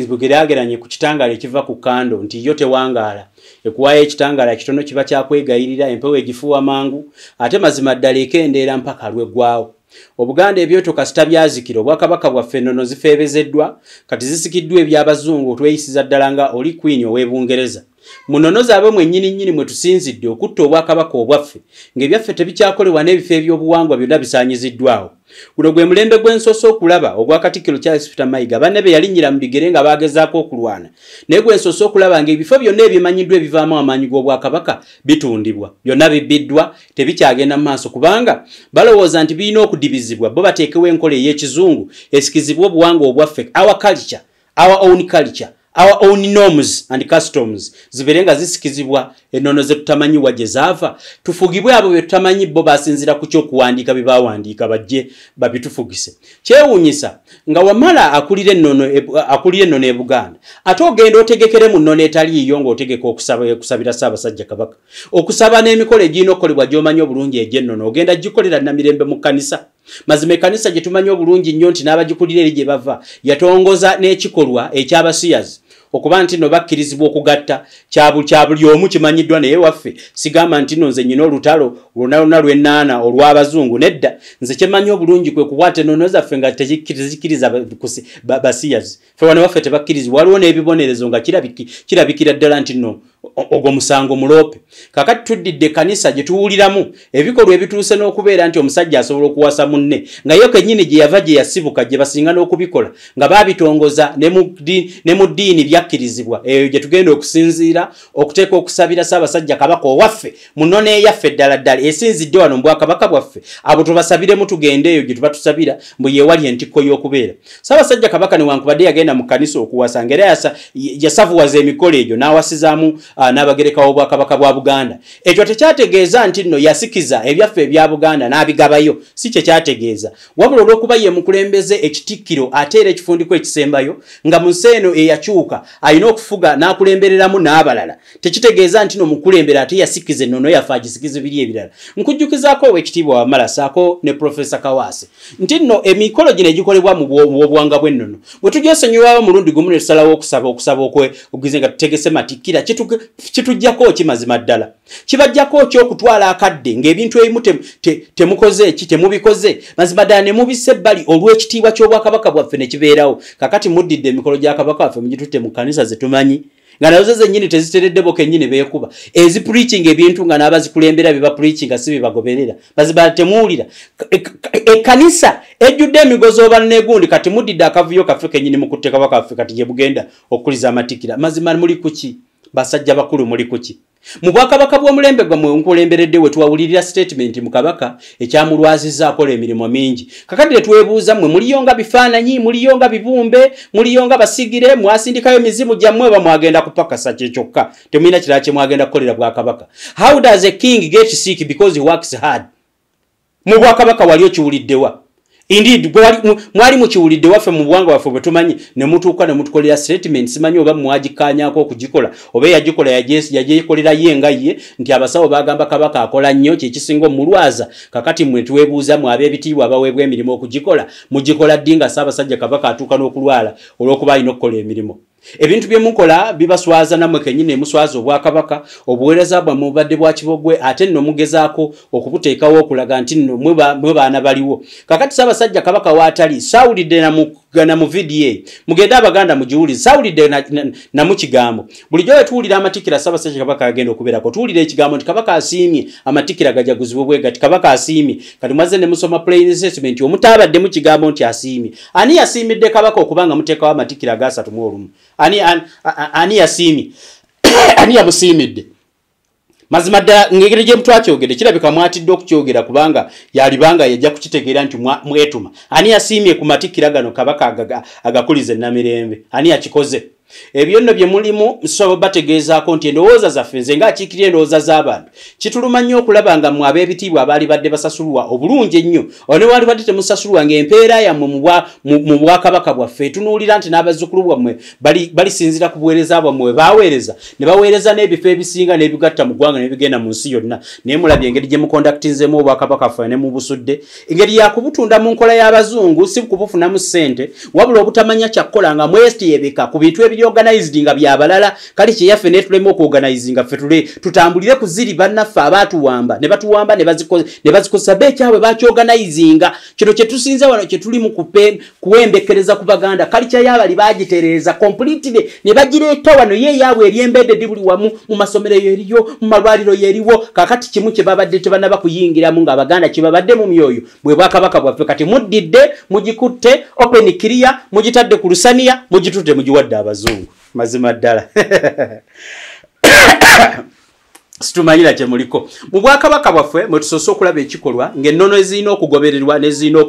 bugeraageranye ku kitangaala ekiva ku kando nti yo tewangaala, ekuwaayo ekitangaala kitono, kiba kyakwegayirira, empewo egifuuwa mangu, ate mazima ddala ekendeera mpaka lw'eggwawo. Obuganda ebyoto kasita byazikira, obwakabaka bwaffe ennono zifeebezeddwa, kati zisikiddwa ebyabazungu, tweyisiza ddala nga oli queen ow'e Bungereza. Mu nnono zaabwe mwennyini nnyini mwe tusinzidde okutta obwakabaka obwaffe, ng'ebyaffe tebikyakolebwa n'ebifo ebyobuwangwa byonna bisaanyiziddwawo. Guno gwe mulembe gw'ensoose okulaba ogwa Katikkiro Charles Peter Mayiga, banne be yalinnyira mu bigere nga bagezaako okulwana, naye gwe nsoose okulaba ng'ebifo byonna ebimanyiddwa ebivaamu amaanyi g'obwakabaka bitundibwa, byonna bibbiddwa, tebikyagenda mu maaso, kubanga balowooza nti birina okudibizibwa, bo bateekewo enkola ey'ekizungu esikizibwe obuwangwa obwaffe, our culture, our own culture. Our own norms and customs zibeere nga zisikizibwa ennono ze tutamanyi wa gye zaava, tufugibwe abo be tutamanyi bo basinziira ku ky'okuwandiika bye bawandiika bajje babitufugise. Kyewuunyisa nga Wamala akulira ennono e Buganda, ate ogenda otegekere mu nnono etaliiyo ng'otegeka okusabira Ssaabasajja Kabaka, okusaba n'emikolo egirina okukolebwa gy'omanyi obulungi egy'ennono, ogenda gikolera Namirembe mu kkanisa. Mazima ekkanisa gye tumanyi obulungi nnyo nti n'abagikulira eri gye bava yatongoza n'ekikolwa eky'abasiyazi okuba nti no bakkirizibwa okugatta kya buli omu kimanyiddwa. Naye waffe sigamba nti no nze nnyina olutalo lwonna lwonna lw'ennaana olw'abazungu, nedda. Nze kyemanyi obulungi kwe kukwata ennono zaffe nga tezikiriza basiyazi. Ffe wano waffe tebakkirizibwa, waliwo n'ebibonerezo nga kirabikira ddala nti no ogwo musango muloope. Kakati tuddidde ekkanisa gye tuwuliramu ebikolwa ebituuse n'okubeera nti omusajja asobola okuwasa munne nga ye kennyini gye yava gye yasibuka gye basinga n'okubikola nga baabitongoza ne mu ddiini byakkirizibwa. Eyo gye tugenda okusinziira okuteeka okusabira Ssaabasajja Kabaka owaffe mu nnono eyaffe ddala ddala esinzidde wano mu bwakabaka bwaffe, abo tubasabiremu tugende eyo gye tuba tusabira mbu yeewali entikko y'okubeera. Ssaabasajja Kabaka newankubadde yagenda mu kkanisa okuwasa ng'era yasavuwaza emikolo egyo n'awasizaamu n'abagereka w'obwakabaka bwa Buganda. Ekyo tekyategeeza nti nno yasikiza ebyaffe ebya Buganda n'abigabayo, si kye kyategeeza, wabula olw'okuba ye mukulembeze ekitikkiro ate era ekifundiko ekisembayo nga mu nsi eno eyakyuka alina okufuga n'akulembereramu n'abalala, tekitegeeza nti no mukulembera ate yasikiza ennono yaffe agisikiza biri ebirala. Nkujjukizaako Oweekitiibwa Wamala saako ne Profesa Kawaase nti nno emikolo gino egikolebwa mu bwobwanga bw'ennono bwe tugyesonyiwawo omulundi gumu ne tusalawo okusaba okugize nga tutegese matikkira, kitujjako ki mazima ddala? Kibajjako ki okutwala akadde ng'ebintu ebimu temukoze eki temubikoze mazima ddala ne mubissa ebbali olw'ekitiibwa ky'obwakabaka bwaffe ne kibeerawo? Kakati muddidde emikolo gya Kabaka waffe mugitutte mu kkanisa ze tumanyi nga nazo zennyini teziteredde bo kennyini beekuba ezipreaching ebintu nga n'abazikulembera bye bapreachinga si bye bagoberera. Mazima temuwulira ekkanisa ejjudde emigozi oba negundi. Kati muddidde akavuyo kaffe kennyini mukutte Kabaka waffe kati gye bugenda okukuliza amatikkira. Mazima muli kuki basajja bakulu, muli kuki? Mu bwakabaka bw'omulembe gwammwe nkulemberedde we tuwawulirira statement mu Kabaka ekyamulwazizza akola emirimu mingi. Kakati tetwebuuza mmwe muliyo nga bifaananyi, muliyo nga bibumbe, muliyo nga basigire, mwasindikayo mizimu gyammwe oba mwagenda kupakasa kye kyokka? Temulina kirala kye mwagenda kukolera bwakabaka. How does a king get sick because he works hard? Mu bwakabaka wali okiwuliddewa? Indeed, mwali mukiwulidde waffe mu buwangwa waffe bwe tumanyi ne mutuuka ne mutukolera statement, simanyi oba mwagikkaanyaako okugikola oba eyagikola yagyekolera ye nga ye nti abasawo bagamba Kabaka akola nnyo kye kisinga omulwaza. Kakati mmwe twebuuza mwe ab'ebitiibwa abaweebwa emirimu okugikola, mugikola ddi nga Ssaabasajja Kabaka atuuka n'okulwala olw'okuba alina okukola emirimu? Ebintu bye mukola bibaswaza nammwe kennyini, muswaza obwakabaka. Obuweereza bwammwe bubadde bwa kibogwe, ate nno mugezaako okubuteekawo okulaga nti nno mwe baana baliwo. Kakati Ssaabasajja Kabaka waatali saawulidde na mu vidiyo eyo, mugende Abaganda mugiwulize, saawulidde namu kigambo. Bulijjo bwe tuwulira amatikkira Ssaabasajja Kabaka agenda okubeerako, tuwulira ekigambo nti Kabaka asiimye amatikkira gajaguzibwe bwe gati, Kabaka asiimye. Kati mwazze ne musoma plain statement omutaabaddemu kigambo nti asiimye. Ani yasiimidde Kabaka okuba nga muteekawo amatikkira aga 31? Ani yasiimye? Ani yamusiimidde? Mazima ddala ng'engeri gye mutwakyogedde kirabika mwatidde okukyogera kubanga yalibanga yajja kukitegeera nti mwetuma. Ani yasiimye ku matikkira gano Kabaka agakuliza Namirembe? Ani yakikoze? Ebyo nno bye mulimu nsobola bategeezaako nti endowooza zaffe, nze ng'akiikirira endowooza z'abantu, kituluma nnyo okulaba nga mmwe ab'ebitiibwa abaali badde basasulwa obulungi ennyo, oba ne waali badde temusasulwa ng'empeera yammwe mu bwakabaka bwaffe etunuulira nti n'abazzukulu bwammwe balisinziira ku buweereza bwammwe bwe baaweereza ne baweereza n'ebifo ebisinga n'ebigatta mu ggwanga n'ebigenda mu nsi yonna. Naye mulabye engeri gye mukondakitinzeemu obwakabaka ffe ne mubusudde, engeri yakubutunda mu nkola y'abazungu, si kubufunamu ssente wabula obutamanya kyakkola nga mwetiyebeka ku bintu ebiri organized nga byabalala. Kale kyeyaffe netulema okuorganizinga ffe tule tutambulire ku ziri bannaffe abaatuwamba ne batuwamba ne bazikozesa beekyabwe bakyorganizinga. Kino kye tusinza wano kye tuli mu kuwembekereza ku Baganda. Kalica y'abali bagitereeza completely ne bagireeta wano, ye yaabwe eri embedded buli wamu, mu masomero yeriyo, mu malwaliro yeriwo. Kakati kimu kye babadde tebannaba kuyingiramu ng'Abaganda kye babadde mu myoyo bwe bwakabaka bwaffe. Kati muddidde mugikutte open clear, mugitadde ku lusaniya, mugitutte mugiwadde abazungu. Mazima ddala Situmanyira kye muliko. Mu bwakabaka bwaffe mwe tusoose okulaba ekikolwa ng'ennono ezirina okugobererwa n'ezirina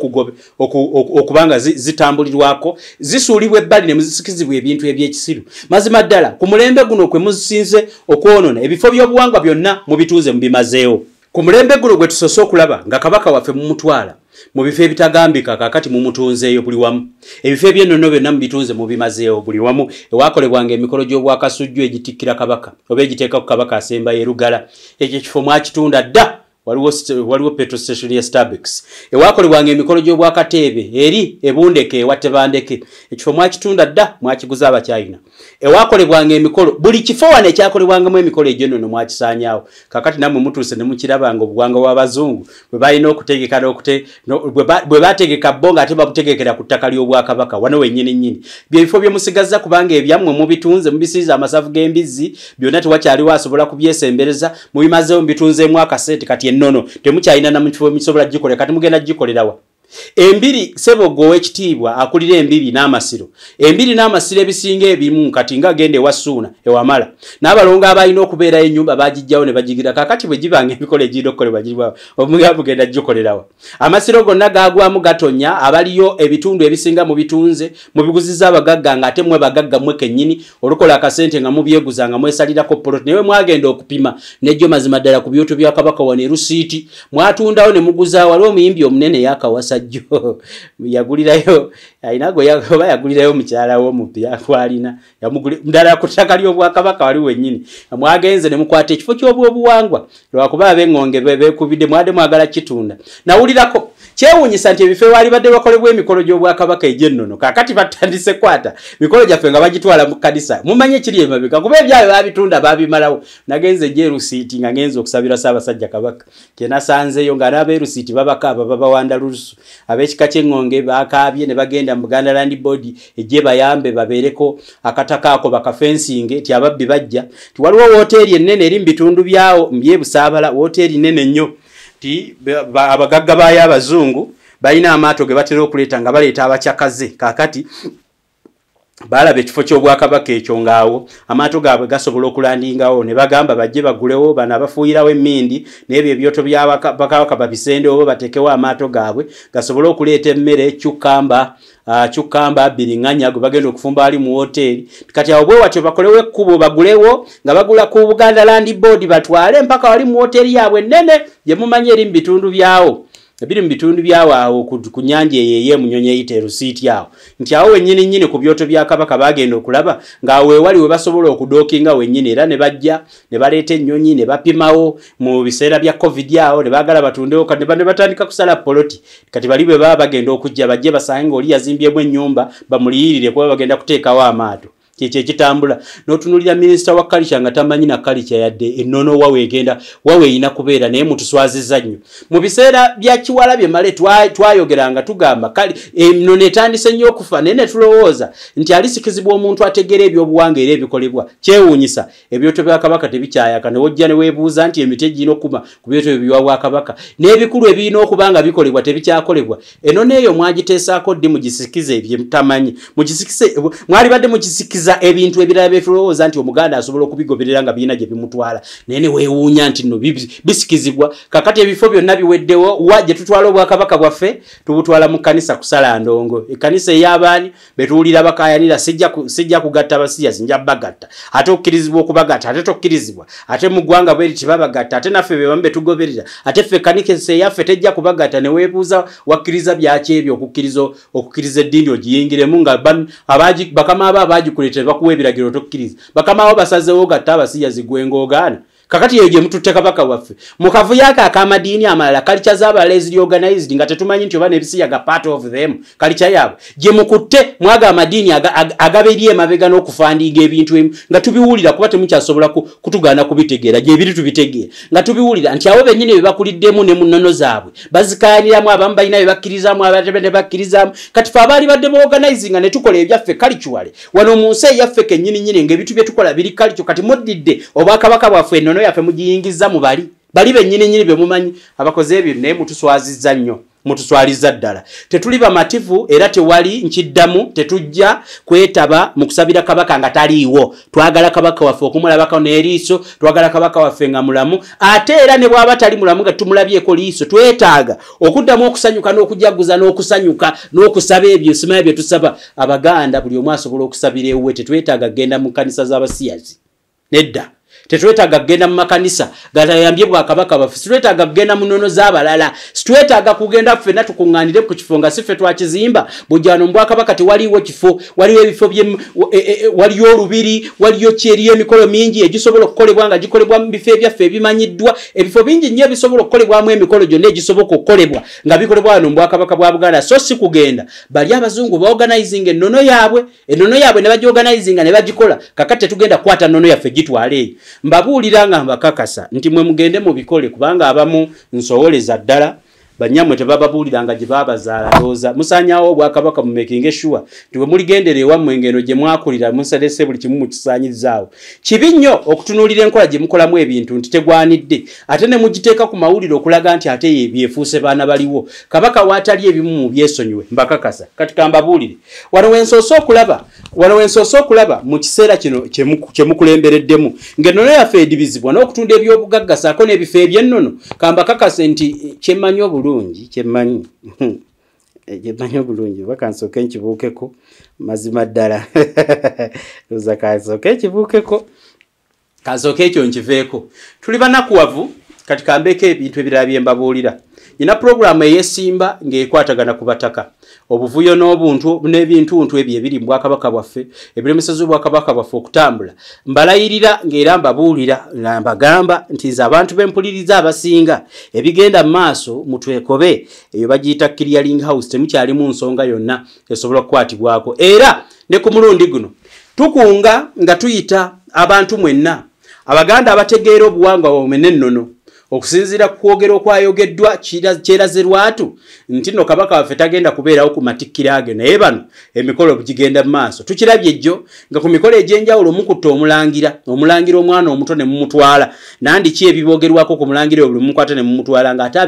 okubanga zitambulirwako zisuulibwa ebbali ne muzisikizibwa ebintu eby'ekisiru. Mazima ddala ku mulembe guno kwe musinze okwonoona ebifo by'obuwangwa byonna mubituuze mubimazeewo. Ku mulembe guno gwe tusoose okulaba nga kabaka waffe mumutwala mu bifo ebitagambika, kaakati mumutunzeeyo buli wamu. Ebifo eby'ennono byonna mubitunze mubimazeewo buli wamu. Ewakolebwanga emikolo gy'obwakasujju egitikkira kabaka oba egiteeka ku kabaka asembayo erugala, ekyo ekifo mwakitunda dda, waliwo petrol station ya Starbucks. Ewakolebwanga emikolo gy'obwakateebe eri ebundeke ewa Tebandeke, ekifo mwakitunda dda, mwakiguza Abachina. Ewakolebwanga emikolo, buli kifo wano ekyakolebwangamu emikolo egy'ennono mwakisaanyaawo. Kaakati nammwe mutuuse ne mukiraba nga obuwangwa bw'abazungu bwe balina okutegeka bwe bategeka bo ng'ate babutegekera ku ttaka ly'obwakabaka wano wennyini nnyini. Byebifo bye musigazza, kubanga ebyammwe mubitunze, mubisiiza amasavu g'embizzi, byonna tewakyaliwo asobola kubyesembereza, mubimazeewo, mubitunzeemu akasente. Kati ennono temukyalina na mu kifo musobola gikolera, kati mugenda gikolerawa? Embiri, Sebogo ow'ekitiibwa akulira embiri n'amasiro, embiri n'amasiro ebisinga ebimu kati nga agenda ewa Ssuuna ewamala n'abalongo abalina okubeerayo ennyumba bagijjawo ne bagigira. Kakati bwe gibanga emikolo egirina okukolebwa giribwa omuga mugenda gikolerawa? Amasiro gonna gagwamu gatonya, abaliyo ebitundu ebisinga mubitunze, mubiguziza abagagga, ng'ate mmwe bagagga mmwe kennyini olukola akasente nga mubyeguza nga mwesalirako poloti. Naye mwagenda okupima nejjo, mazima ddala ku byoto bya kabaka wano erusiiti mwatundawo ne muguza. Waliwo omuyimbi omunene yakawasa jjo yagulirayo, alina gwe oba yagulirayo mukyala we omupya gwalina ddala ku ttaka ly'obwakabaka wali wennyini. Mwagenze ne mukwata ekifo ky'obwobuwangwa lwakuba ab'eŋŋonge beekubidde, mwadde mwagala kitunda. Nawulirako kyewuunyisa nti ebifo ewaali badde bakolebwa emikolo gy'obwakabaka egy'ennono kaakati batandise kwata mikolo gyaffe nga bagitwala mu kkanisa. Mumanyi ekiri emabega, kuba ebyabwe babitunda, babimalawo. Nagenze gy'erusiiti nga ngenze okusabira Ssaabasajja Kabaka, kyenasanzeeyo nga n'abeerusiiti babakaaba, babawanda lusu. Ab'ekika ky'eŋŋonge bakaabye ne bagenda mu Buganda Land Board ejje bayambe babeereko akataka ako bakafensinge ti ababbi bajja. Ti waliwo wooteeri ennene eri mu bitundu byawo mbyebusaabala, wooteeri nnene nnyo, ti abagagga baayo abazungu balina amaato ge batera okuleeta nga baleeta abakyakaze. Kaakati balaba ekifo ky'obwakabaka ekyo ngaawo amaato gaabwe gasobola okulandingawo, ne bagamba bajje bagulewo bano abafuuyirawo emmindi n'ebyo ebyoto byabakabaka babisendewo bo bateekewo amaato gaabwe gasobole okuleeta emmere, cucumber, biriŋŋanya gwe bagenda okufumba ali mu woteeri. Kati awo bwe watyo bakolewo ekkubo bagulewo nga bagula ku Buganda Land Board batwale mpaka wali mu woteeri yaabwe ennene gye mumanyi eri mu bitundu byawo, ebiri mu bitundu byawo awo ku nnyanja eyo ey'emunyonyi eyita erusiiti awo, nti awo wennyini nnyini ku byoto bya kabaka bagenda okulaba ng'awo wewali we basobola okudookinga wennyini, era ne bajja ne baleeta ennyonyi ne bapimawo mu biseera bya COVID awo ne baagala batundewo ne batandika kusala poloti. Kati bali bwe baba bagenda okujja bajje basange ng'oli yazimbyemu ennyumba bamuliyirire kuba bagenda kuteekawo amaato. Kyekyo ekitambula. N'otunuulira minisita wa culture nga tamanyi na culture yadde ennono wawe egenda wawe erina kubeera, naye mutuswaziza nnyo. Mu biseera bya kiwala bye male twayogeranga tugamba kale ennono etandise nnyo okufa, naye ne tulowooza nti alisikizibwa omuntu ategeera ebyobuwanga era ebikolebwa. Kyewuunyisa, ebyoto bya kabaka tebikyayaka, ne wojja ne weebuuza nti emiti egirina okuma ku byoto ebyo bya bwakabaka n'ebikulu ebirina okuba nga bikolebwa tebikyakolebwa. Ennono eyo mwagiteesaako ddi? Mugisikize ebyemutamanyi, mugisikise. Mwalibadde mugisikiza ebintu ebirala byetulowooza nti omuganda asobola okubigoberera nga birina gye bimutwala, naye ne weewuunya nti nno bisikizibwa. Kakati ebifo byonna biweddewo, wa gye tutwala obwakabaka bwaffe? Tubutwala mu kkanisa kusala ndongo. Ekkanisa ey'abaani betuwulira bakayanira, sijja kugatta basiyazi, nja bagatta, ate okkirizibwa okubagatta, ate tokkirizibwa, ate mu ggwanga bweri tibabagatta, ate naffe be bamu betugoberera, ate ffe ekkanisa eyaffe tejja kubagatta. Ne weebuuza wakkiriza byaki ebyo, okukkiriza eddiini ogiyingiremu nga bakama abo abagikuleetera bakuwa ebiragiro tokkiriza, bakama abo basazeewo gatta abasiyazi gwe ng'ogaana. Kakati eyo gye mututte kabaka waffe mu kavuyo ako ak'amadiini amalala, culture z'abalala eziri organized nga tetumanyi nti oba n'ebisiyaga part of them culture yaabwe gye mukutte mwaga amadiini agaba eri emabega n'okufandinga ebintu ebimu nga tubiwulira, kuba temukyasobola kutugaana kubitegeera gye biri, tubitegeera nga tubiwulira nti abo bennyini bye bakuliddemu ne mu nnono zaabwe bazikayaniramu, abamu balina bye bakkirizaamu, abalala ne bakkirizaamu. Kati fe abaali badde baorganizinga ne tukola ebyaffe culturally wano mu nsi eyaffe kennyini nnyini ng'ebintu bye tukola biri culture, kati muddidde obwakabaka bwaffe, ennono yaffe mugiyingiza mu bali bennyini nnyini be mumanyi abakoze ebyo, naye mutuswazizza nnyo. Mutuswaliza ddala, tetuli bamativu era tewali nkiddamu, tetujja kwetaba mu kusabira Kabaka nga taliiwo. Twagala Kabaka waffe okumulabako n'eriiso, twagala Kabaka waffe nga mulamu, ate era ne bw'aba tali mulamu nga tumulabyeko liiso, twetaaga okuddamu okusanyuka n'okujaguza n'okusanyuka n'okusaba ebyo simanyi bye tusaba. Abaganda buli omu asobola okusabira ewuwe, tetwetaaga kugenda mu kkanisa z'abasiyazi, nedda. Tetwetaaga kugenda mu makanisa gatayambye bwakabaka baffe, sitwetaaga kugenda mu nnono z'abalala, sitwetaaga kugenda ffenna tukuŋŋaanire ku kifo nga si ffe twakizimba. Bujjano mu bwakabaka tewaliiwo kifo, waliwo ebifo waliyo olubiri, waliyo ki, eriyo emikolo mingi egisobola okukolebwa nga gikolebwa mu bifo ebyaffe ebimanyiddwa, ebifo bingi nnyo ebisobola okukolebwamu emikolo gyonna egisoboka okukolebwa nga bikolebwa wano mu bwakabaka bwa Buganda. So si kugenda bali abazungu baorganizinga ennono yaabwe, ennono yaabwe ne bagiorganizinga ne bagikola. Kakati tetugenda kukwata nnono yaffe gitwala eyo. Mbabuulira nga mbakakasa nti mwe mugende mubikole, kubanga abamu nsowoleza ddala banyammwe tebababuulira nga gye baabazaala. Ndowooza musaanyaawo obwakabaka, mu making sure nti bwe muligendera ewammwe ng'eno gye mwakulira musalese buli kimu mukisaanyizaawo. Kibi nnyo okutunuulira enkola gye mukolamu ebintu nti tegwanidde, ate ne mugiteeka ku mawulire okulaga nti ate byefuuse baana baliwo. Kabaka waatali ebimu mu byesonyiwe, mbakakasa. Kati kambabuulire wano wensoose okulaba mu kiseera kino kye mukulembereddemu ng'ennono yaffe edibizibwa n'okutunda ebyobugagga ssaako n'ebifo eby'ennono. Kambakakase nti kyemmanyi obulungi, kyemmanyi obulungi, oba kansooke nkibuukeko mazima ddala, oza kansooke nkibuukeko, kansooke ekyo nkiveeko. Tuli banakuwavu. Kati kambeeko ebintu ebirala bye mbabuulira. Nina pulogulaamu eyeesimba ng'ekwatagana ku bataka, obuvuyo n'obuntu n'ebintuntu ebyo ebiri mu bwakabaka bwaffe ebiremeseza obwakabaka bwaffe okutambula. Mbalayirira ng'era mbabuulira nga mbagamba nti nze abantu b'empuliriza abasinga ebigenda mu maaso mutwekobe, eyo bagiyita clearing house, temukyalimu nsonga yonna esobola okukwatibwako. Era ne ku mulundi guno tukunga nga tuyita abantu mwenna Abaganda abategeera obuwangwa bwabwe n'ennono, okusinziira ku kwogera okwayogeddwa kyeraze lwatu nti nno Kabaka waffe tagenda kubeerawo ku matikkira ge, naye bano emikolo gigenda mu maaso. Tukirabye ejjo nga ku mikolo egy'enjawulo mukutta omulangira, omulangira omwana omuto ne mumutwala, nandiki ebiboogerwako ku mulangira oyo buli mumukwata ne mumutwala, ng'ate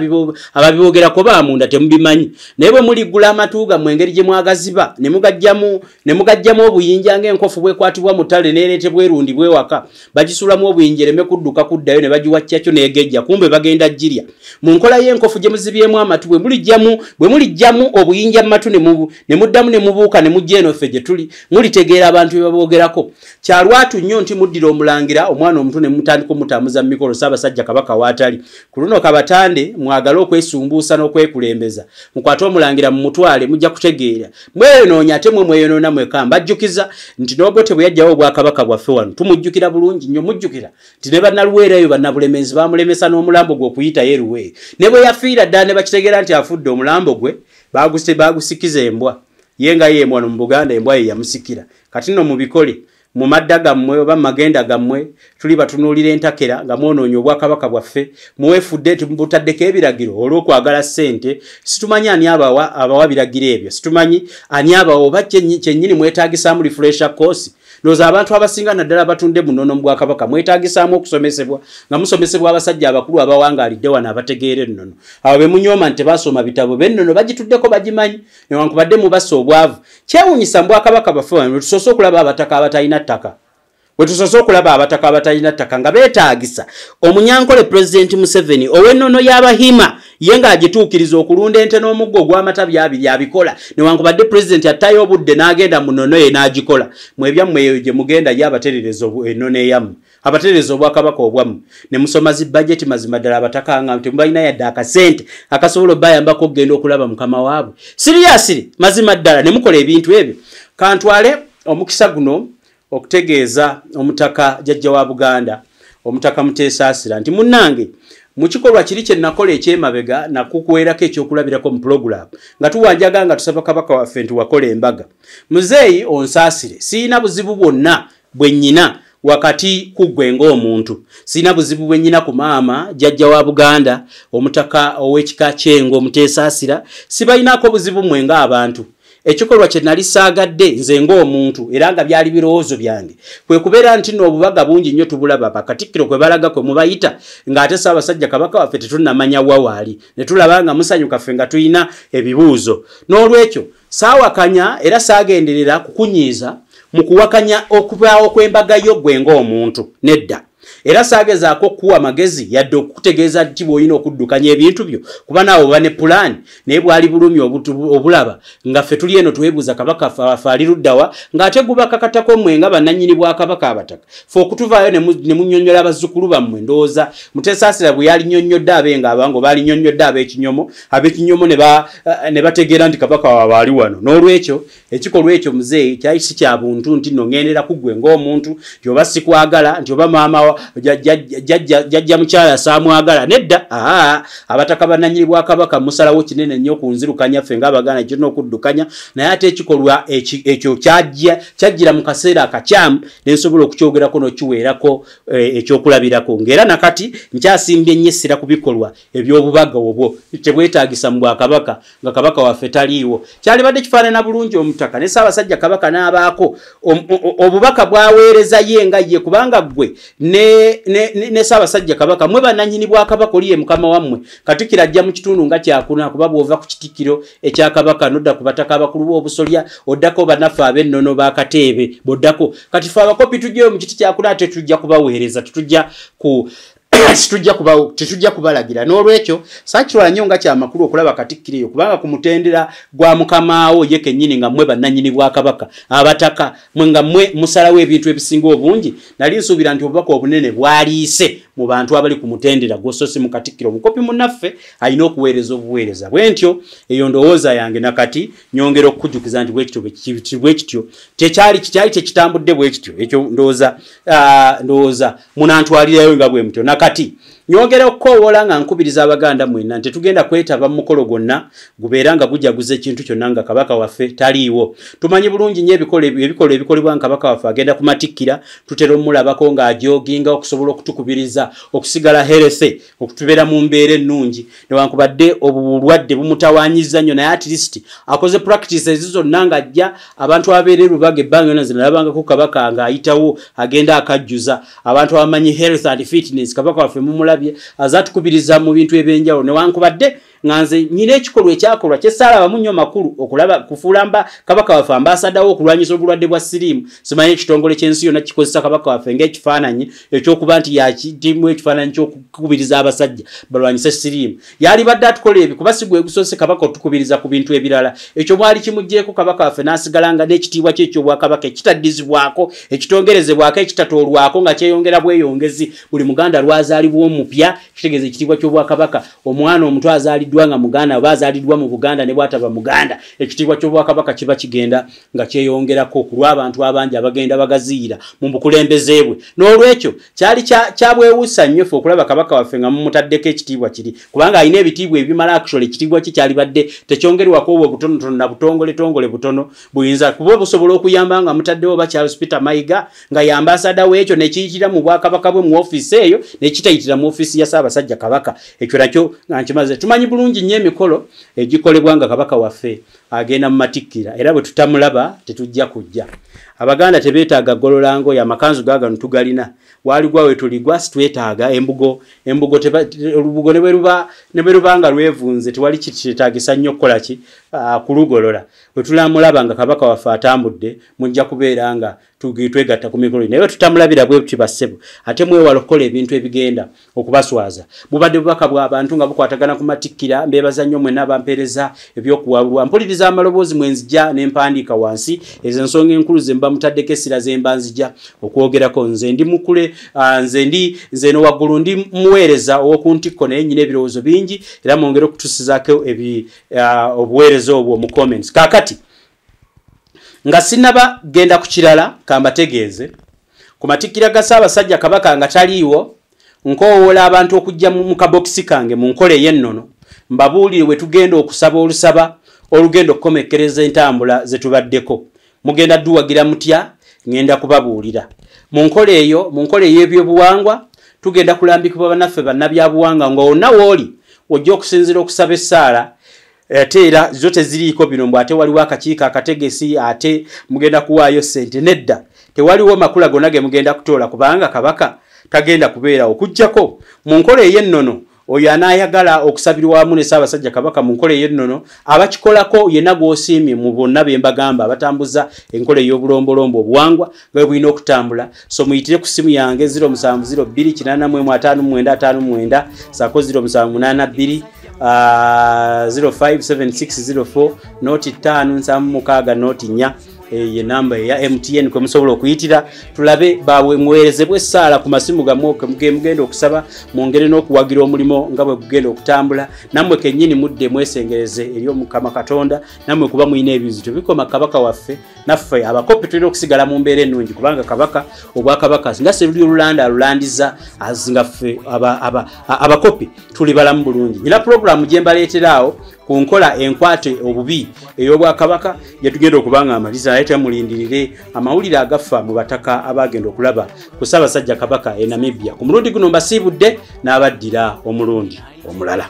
ababiboogerako baamunda temubimanyi. Naye bwe muliggula amatu gammwe engeri gye mwagaziba ne mugajjamu obuyinja ng'enkofu bwekwatibwa mu ttale n'ereetebwa erundibwa ewaka, bagisuulamu obuyinja ereme kudduka kuddayo ne bagiwa kyakyo n'egejja, kumbe bagenda girya. Mu nkola y'enkofu gye muzibyemu amatu, bwe mulijjamu obuyinja mu matu ne muddamu ne mubuuka ne mujja eno ffe gye tuli, mulitegeera abantu bye baboogerako. Kya lwatu nnyo nti muddira omulangira omwana omuto ne mutandika omutambuza mu mikolo Ssaabasajja Kabaka waatali. Ku luno kabatande mwagale okwesumbuusa n'okwekulembeza, mukwate omulangira mumutwale, mujja kutegeera. Mweyonoonye ate mwe mweyonoona mweka. Mbajjukiza nti n'Obote bwe yajjawo obwakabaka bwaffe wano tumujjukira bulungi nnyo, mujjukira nti ne bannaluweero eyo bannabulemeezi bamulemesa n'omulambo gwe okuyitayo eruweero, ne bwe yafiira ddala ne bakitegeera nti afudde, omulambo gwe bagusikiza embwa ye nga ye wano mu Buganda embwa ye yamusikira. Kati nno mubikole mu madda gammwe oba mu magenda gammwe, tuli batunuulira entakera nga mwonoonye obwakabaka bwaffe, muweefudde butaddeko ebiragiro olw'okwagala ssente. Situmanyi ani abawa biragiro ebyo, situmanyi ani abawa, oba kyennyini mwetaagisaamu refresher course. Ndowooza abantu abasinga naddala batunde mu nnono mu bwakabaka mwetaagisaamu okusomesebwa, nga musomesebwa abasajja abakulu abawangaalidde wano abategeera ennono. Abo be munyooma nti tebaasoma bitabo b'ennono bagituddeko bagimanyi, newankubadde mubassa obwavu. Kyewuunyisa mu bwakabaka bwaffe wano tusoose okulaba abataka abatalina ttaka, we tusoose okulaba abataka abatalina ttaka nga beetaagisa omunyankole Pulezidenti Museveni ow'ennono y'Abahima, ye ng'agituukiriza okulunda ente n'omuggo ogw'amatabi abiri abikola, newankubadde pulezidenti attayo obudde n'agenda mu nnono ye n'agikola. Mwe ebyammwe eyo gye mugenda ye abaterereza ennono eyammwe, abaterereza obwakabaka obwammwe, ne musoma zi bajeti. Mazima ddala abataka nga temubalina yadde akasente akasobola obbayambako okugenda okulaba mukama waabwe. Siriyasiri mazima ddala ne mukola ebintu ebyo. Kantwale omukisa guno okutegeeza omutaka jjajja wa Buganda, omutaka Muteesaasira, nti munnange mu kikolwa kiri kye nakola ekyemabega nakukuweerako ekyokulabirako mu pulogulaamu nga tuwanjaga nga tusaba Kabaka waffe nti wakola embaga. Muzeeyi onsaasire, siyina buzibu bwonna bwe nnyina wakati ku ggwe ng'omuntu, siyina buzibu bwe nnyina ku maama jjajja wa Buganda omutaka ow'ekika ky'Engo Muteesaasira, sibalinaako buzibu mmwe ng'abantu. Ekikolwa kye nali saagadde nze ng'omuntu, era nga byali birowoozo byange, kwe kubeera nti n'obubaga bungi nnyo tubulaba, bakatikkiro kwe balaga kwe mubayita, ng'ate Ssaabasajja Kabaka waffe tetunnamanya wa waali, ne tulaba nga musanyuka ffe nga tulina ebibuuzo. N'olwekyo saawakanya era saagenderera kukunyiiza mu kuwakanya okubaawo kw'embaga yo ggwe ng'omuntu, nedda. Era saagezaako okukuwa amagezi yadde okukutegeeza nti bw'olina okuddukanya ebintu byo, kuba naawe oba ne pulaani, naye bwali bulumi obulaba nga ffe tuli eno twebuuza Kabaka waffe ali luddawa, ng'ate gubakakatako mmwe nga bannannyini bwakabaka abataka ffe okutuvaayo ne munnyonnyola bazzukulu bammwe. Ndowooza Mutesaasira bwe yalinnyonnyodde abenga abango balinnyonnyodde ab'ekinyomo, ab'ekinyomo ne bategeera nti Kabaka waabwe ali wano. N'olwekyo ekikolwa ekyo muzeeyi kyali si kya buntu nti nno ŋŋendera ku ggwe ng'omuntu, nti oba sikwagala, nti oba maama jjajja mukyala saamwagala, nedda. Abataka bannannyini bwakabaka musalawo kinene nnyo ku nzirukanya ffe ng'Abaganda kirina okuddukanya, naye ate ekikolwa ekyo kyajjira mu kaseera akakyamu ne nsobola okukyogerako n'okiweerako ekyokulabirako. Ng'era nakati nkyasimbye nnyo essira ku bikolwa eby'obubaga obwo tebwetaagisa mu bwakabaka nga Kabaka waffe taliiwo. Kyalibadde kifaanana bulungi omutaka ne Ssaabasajja Kabaka n'abaako obubaka bw'aweereza ye nga ye, kubanga ggwe ne Ssaabasajja Kabaka mwe bannannyini bwakabaka, oli ye mukama wammwe. Katikkiro ajja mu kitundu nga kyakuna, kuba bw'ova ku kitikkiro ekya Kabaka n'odda ku bataka abakulu b'obusolya, oddako bannaffe ab'ennono b'akateebe b'oddako. Kati ffe abakopi tujjayo mu kiti kyakuna, ate tujja kubaweereza, tetujja kubalagira. N'olwekyo saakitwala nnyo nga kyamakulu okulaba katikkiro eyo, kubanga ku mutendera gwa mukamaawo ye kennyini nga mmwe bannannyini bwakabaka abataka mwe nga mmwe musalawo ebintu ebisinga obungi, nali nsuubira nti obubaka obunene bwaliise mu bantu abali ku mutendera gwo, so si mu katikkiro. Omukopi munnaffe alina okuweereza obuweereza bwe ntyo. Eyo ndowooza yange, nakati nyongera okukujjukiza nti bwe kityo tekyali kyali tekitambudde bwe kityo. Ekyo ndowooza munantwalirayo nga bwe mutyo. Nakati nyongera okukoowoola nga nkubiriza Abaganda mwenna nti tetugenda kwetaba mu mukolo gwonna gubeera nga gujaguza ekintu kyonna nga Kabaka waffe taliiwo. Tumanyi bulungi nnyo ebikolwa ebikolebwa nga Kabaka waffe agenda ku matikkira, tutera omulabako ng'ajooginga okusobola okutukubiriza okusigala healthy, okutubeera mu mbeera ennungi, newankubadde obulwadde bumutawaanyizza nnyo, naye at least akoze practice ezo zonna ng'ajja. Abantu ababeera e Lubaga ebbanga yonna nze nalabangako Kabaka ng'ayitawo agenda akajjuza abantu abamanyi health and fitness. Kabaka waffe mumulabye azatukubiriza mu bintu ebyenjawulo, newankubadde nga nze nyina ekikolwa ekyakolwa kyesaalabamu nnyo makulu okulaba kufuula mba Kabaka waffe ambasadawo okulwanyisa obulwadde bwa siriimu. Simanyi ekitongole ky'ensi yonna kikozesa Kabaka waffe ng'ekifaananyi ekyokuba nti yakirimu ekifaananyi ky'okukubiriza abasajja balwanyise siriimu. Yalibadde atukola ebyo kuba si gwe gusoose Kabaka otukubiriza ku bintu ebirala. Ekyo mwali kimuggyeko Kabaka waffe n'asigala nga n'ekitiibwa kye eky'obwakabaka ekitaddizibwako, ekitongerezebwako, ekitatoolwako, nga kyeyongera bweyongezi buli Muganda lw'azaalibwa omupya. Kitegeeza ekitiibwa ky'obwakabaka, omwana omuto azaaliddwa nga Muganda oba azaaliddwa mu Buganda ne bw'ataba Muganda, ekitiibwa ky'obwakabaka kiba kigenda nga kyeyongerako ku lw'abantu abangi abagenda bagaziira mu bukulembeze bwe. N'olwekyo kyali kyabwewuusa nnyo ffe okulaba Kabaka waffe nga mumutaddeko ekitiibwa kiri, kubanga alina ebitiibwa ebimala. Actually ekitiibwa kye kyalibadde tekyongerwako obwo butonotono na butongoletongole butono buyinza kuba busobola okuyamba nga mutaddewo oba Charles Peter Mayiga nga ye ambasada w'ekyo, nekiyitira mu bwakabaka bwe mu ofiisi eyo, nekitayitira mu ofiisi ya Ssaabasajja Kabaka. Ekyo nakyo nga nkimaze. Tumanyi bulungi nnyo emikolo egikolebwa nga Kabaka waffe agenda mu matikkira, era bwe tutamulaba tetujja kujja. Abaganda tebeetaaga gololango amakanzu gaagano tugalina, waligwa we tuligwa, sitwetaaga embugo. Embugo olubugo ne bwe luba nga lwevunze tewali kyetaagisa nnyo kukola ki kulugolola. Bwe tulamulaba nga Kabaka waffe atambudde, mujja kubeera nga twegatta ku mikolo, naye tutamulabira bwe tuti bassebo, ate mwewala okukola ebintu ebigenda okubaswaza. Bubadde bubaka bw'abantu nga bukwatagana ku matikkira. Mbeebaza nnyo mwenna abampeereza ebyokuwabulwa. Mpuliriza amaloboozi mwenzija ne mpandiika wansi ezo ensonga enkulu ze mba mutaddeko essira ze mba nzija okwogerako. Nze ndi mukule, nze ndi nze eno waggulu ndi muweereza ow'oku ntikko, naye nnyina ebirowoozo bingi, era mwongere okutusizaako obuweereza obwo mu comments. Kaakati nga sinnaba genda ku kirala, kambategeeze ku matikkira ga Ssaabasajja Kabaka nga taliiwo, nkoowoola abantu okujja mu kabokisi kange mu nkola ey'ennono, mbabuulire we tugenda okusaba olusaba olugenda okukomekkereza entambula ze tubaddeko. Mugenda dduwagira mutya? Ŋŋenda kubabuulira mu nkola eyo. Mu nkola ey'ebyobuwangwa tugenda kulambikibwa bannaffe bannabyabuwangwa, nga wonna w'oli ojja okusinziira okusaba essaala. Ate era zo teziriiko bino mbu ate waliwo akakiiko akategesi ate mugenda kuwaayo ssente. Nedda, tewaliwo makula gonna ge mugenda kutoola, kubanga Kabaka tagenda kubeerawo okuggyako mu nkola ey'ennono. Oyo anaayagala okusabirwa wamu ne Ssaabasajja Kabaka mu nkola ey'ennono, abakikolako yenna gw'osiimye mu bonna be mbagamba abatambuza enkola ey'obulombolombo obuwangwa nga bwe bulina okutambula. So muyitire ku ssimu yange 0702 81 59 saako 0782 057604 noti 5 76 noti 4, ye namba ya MTN kwe musobola okuyitira. Tulabe bawe muweerezebwe essaala ku masimu gammwe mugenda okusaba, mwongere n'okuwagira omulimu nga bwe gugenda okutambula. Nammwe kennyini mudde mwesengereze eri Omukama Katonda, nammwe kuba mulina ebizibu tebikoma Kabaka waffe. Naffe abakopi tulina okusigala mu mbeera ennungi, kubanga Kabaka obwakabaka nga Sserulyo Olulanda alulandiza, nga ffe abakopi tuli balamu bulungi. Nyina pulogulaamu gye mbaleeteraawo ku nkola enkwate obubi ey'obwakabaka gye tugenda okuba nga amaliza, naye temulindirire amawulire agafa mu bataka abagenda okulaba ku Ssaabasajja Kabaka e Namibia. Ku mulundi guno mbasiibudde n'abaddira omulundi omulala.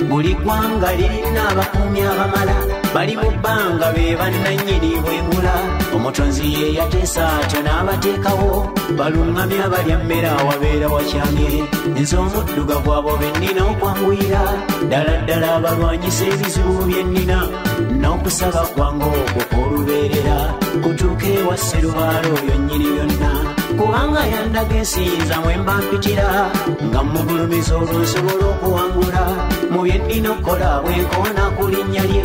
Buli ggwanga lirina abakuumi abamala, bali mu bbanga be bannannyini bwengula. Omutonzi ye yateesa atyo n'abateekawo, baluŋŋamya abalya mmere awabeera wakyamye. Nze omuddugavu abo be nnina okwanguyira, ddala ddala abalwanyisa ebizibu bye nnina. N'okusaba kwange okwo kw'olubeerera kutuuke ewa Sserubaale oyo nnyini byonna, kubanga yandaga ensinza mwe mba mpitira, nga mmugulumiza olwo nsobola okuwangula. Mu bye nnina okukola bwe nkoona ku linnya lye,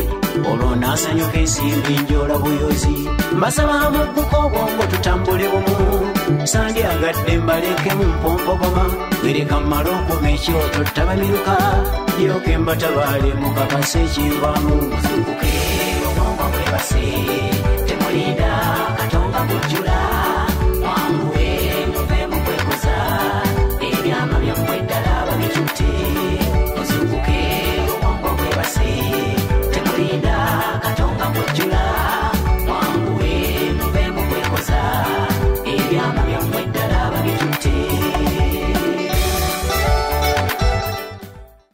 olwo naasanyuka ensimbi njola buyozi. Mbasaba mugguka obwongo tutambule bumu, sandyagadde mbalekemu mpompogoma. Wereka mmale okuma ekyoto ttabamiruka, ndyoke mbatabaale mukakase ekinvaamu. Muzuukuke obwongo bwebase, temulinda Katonga kujjula.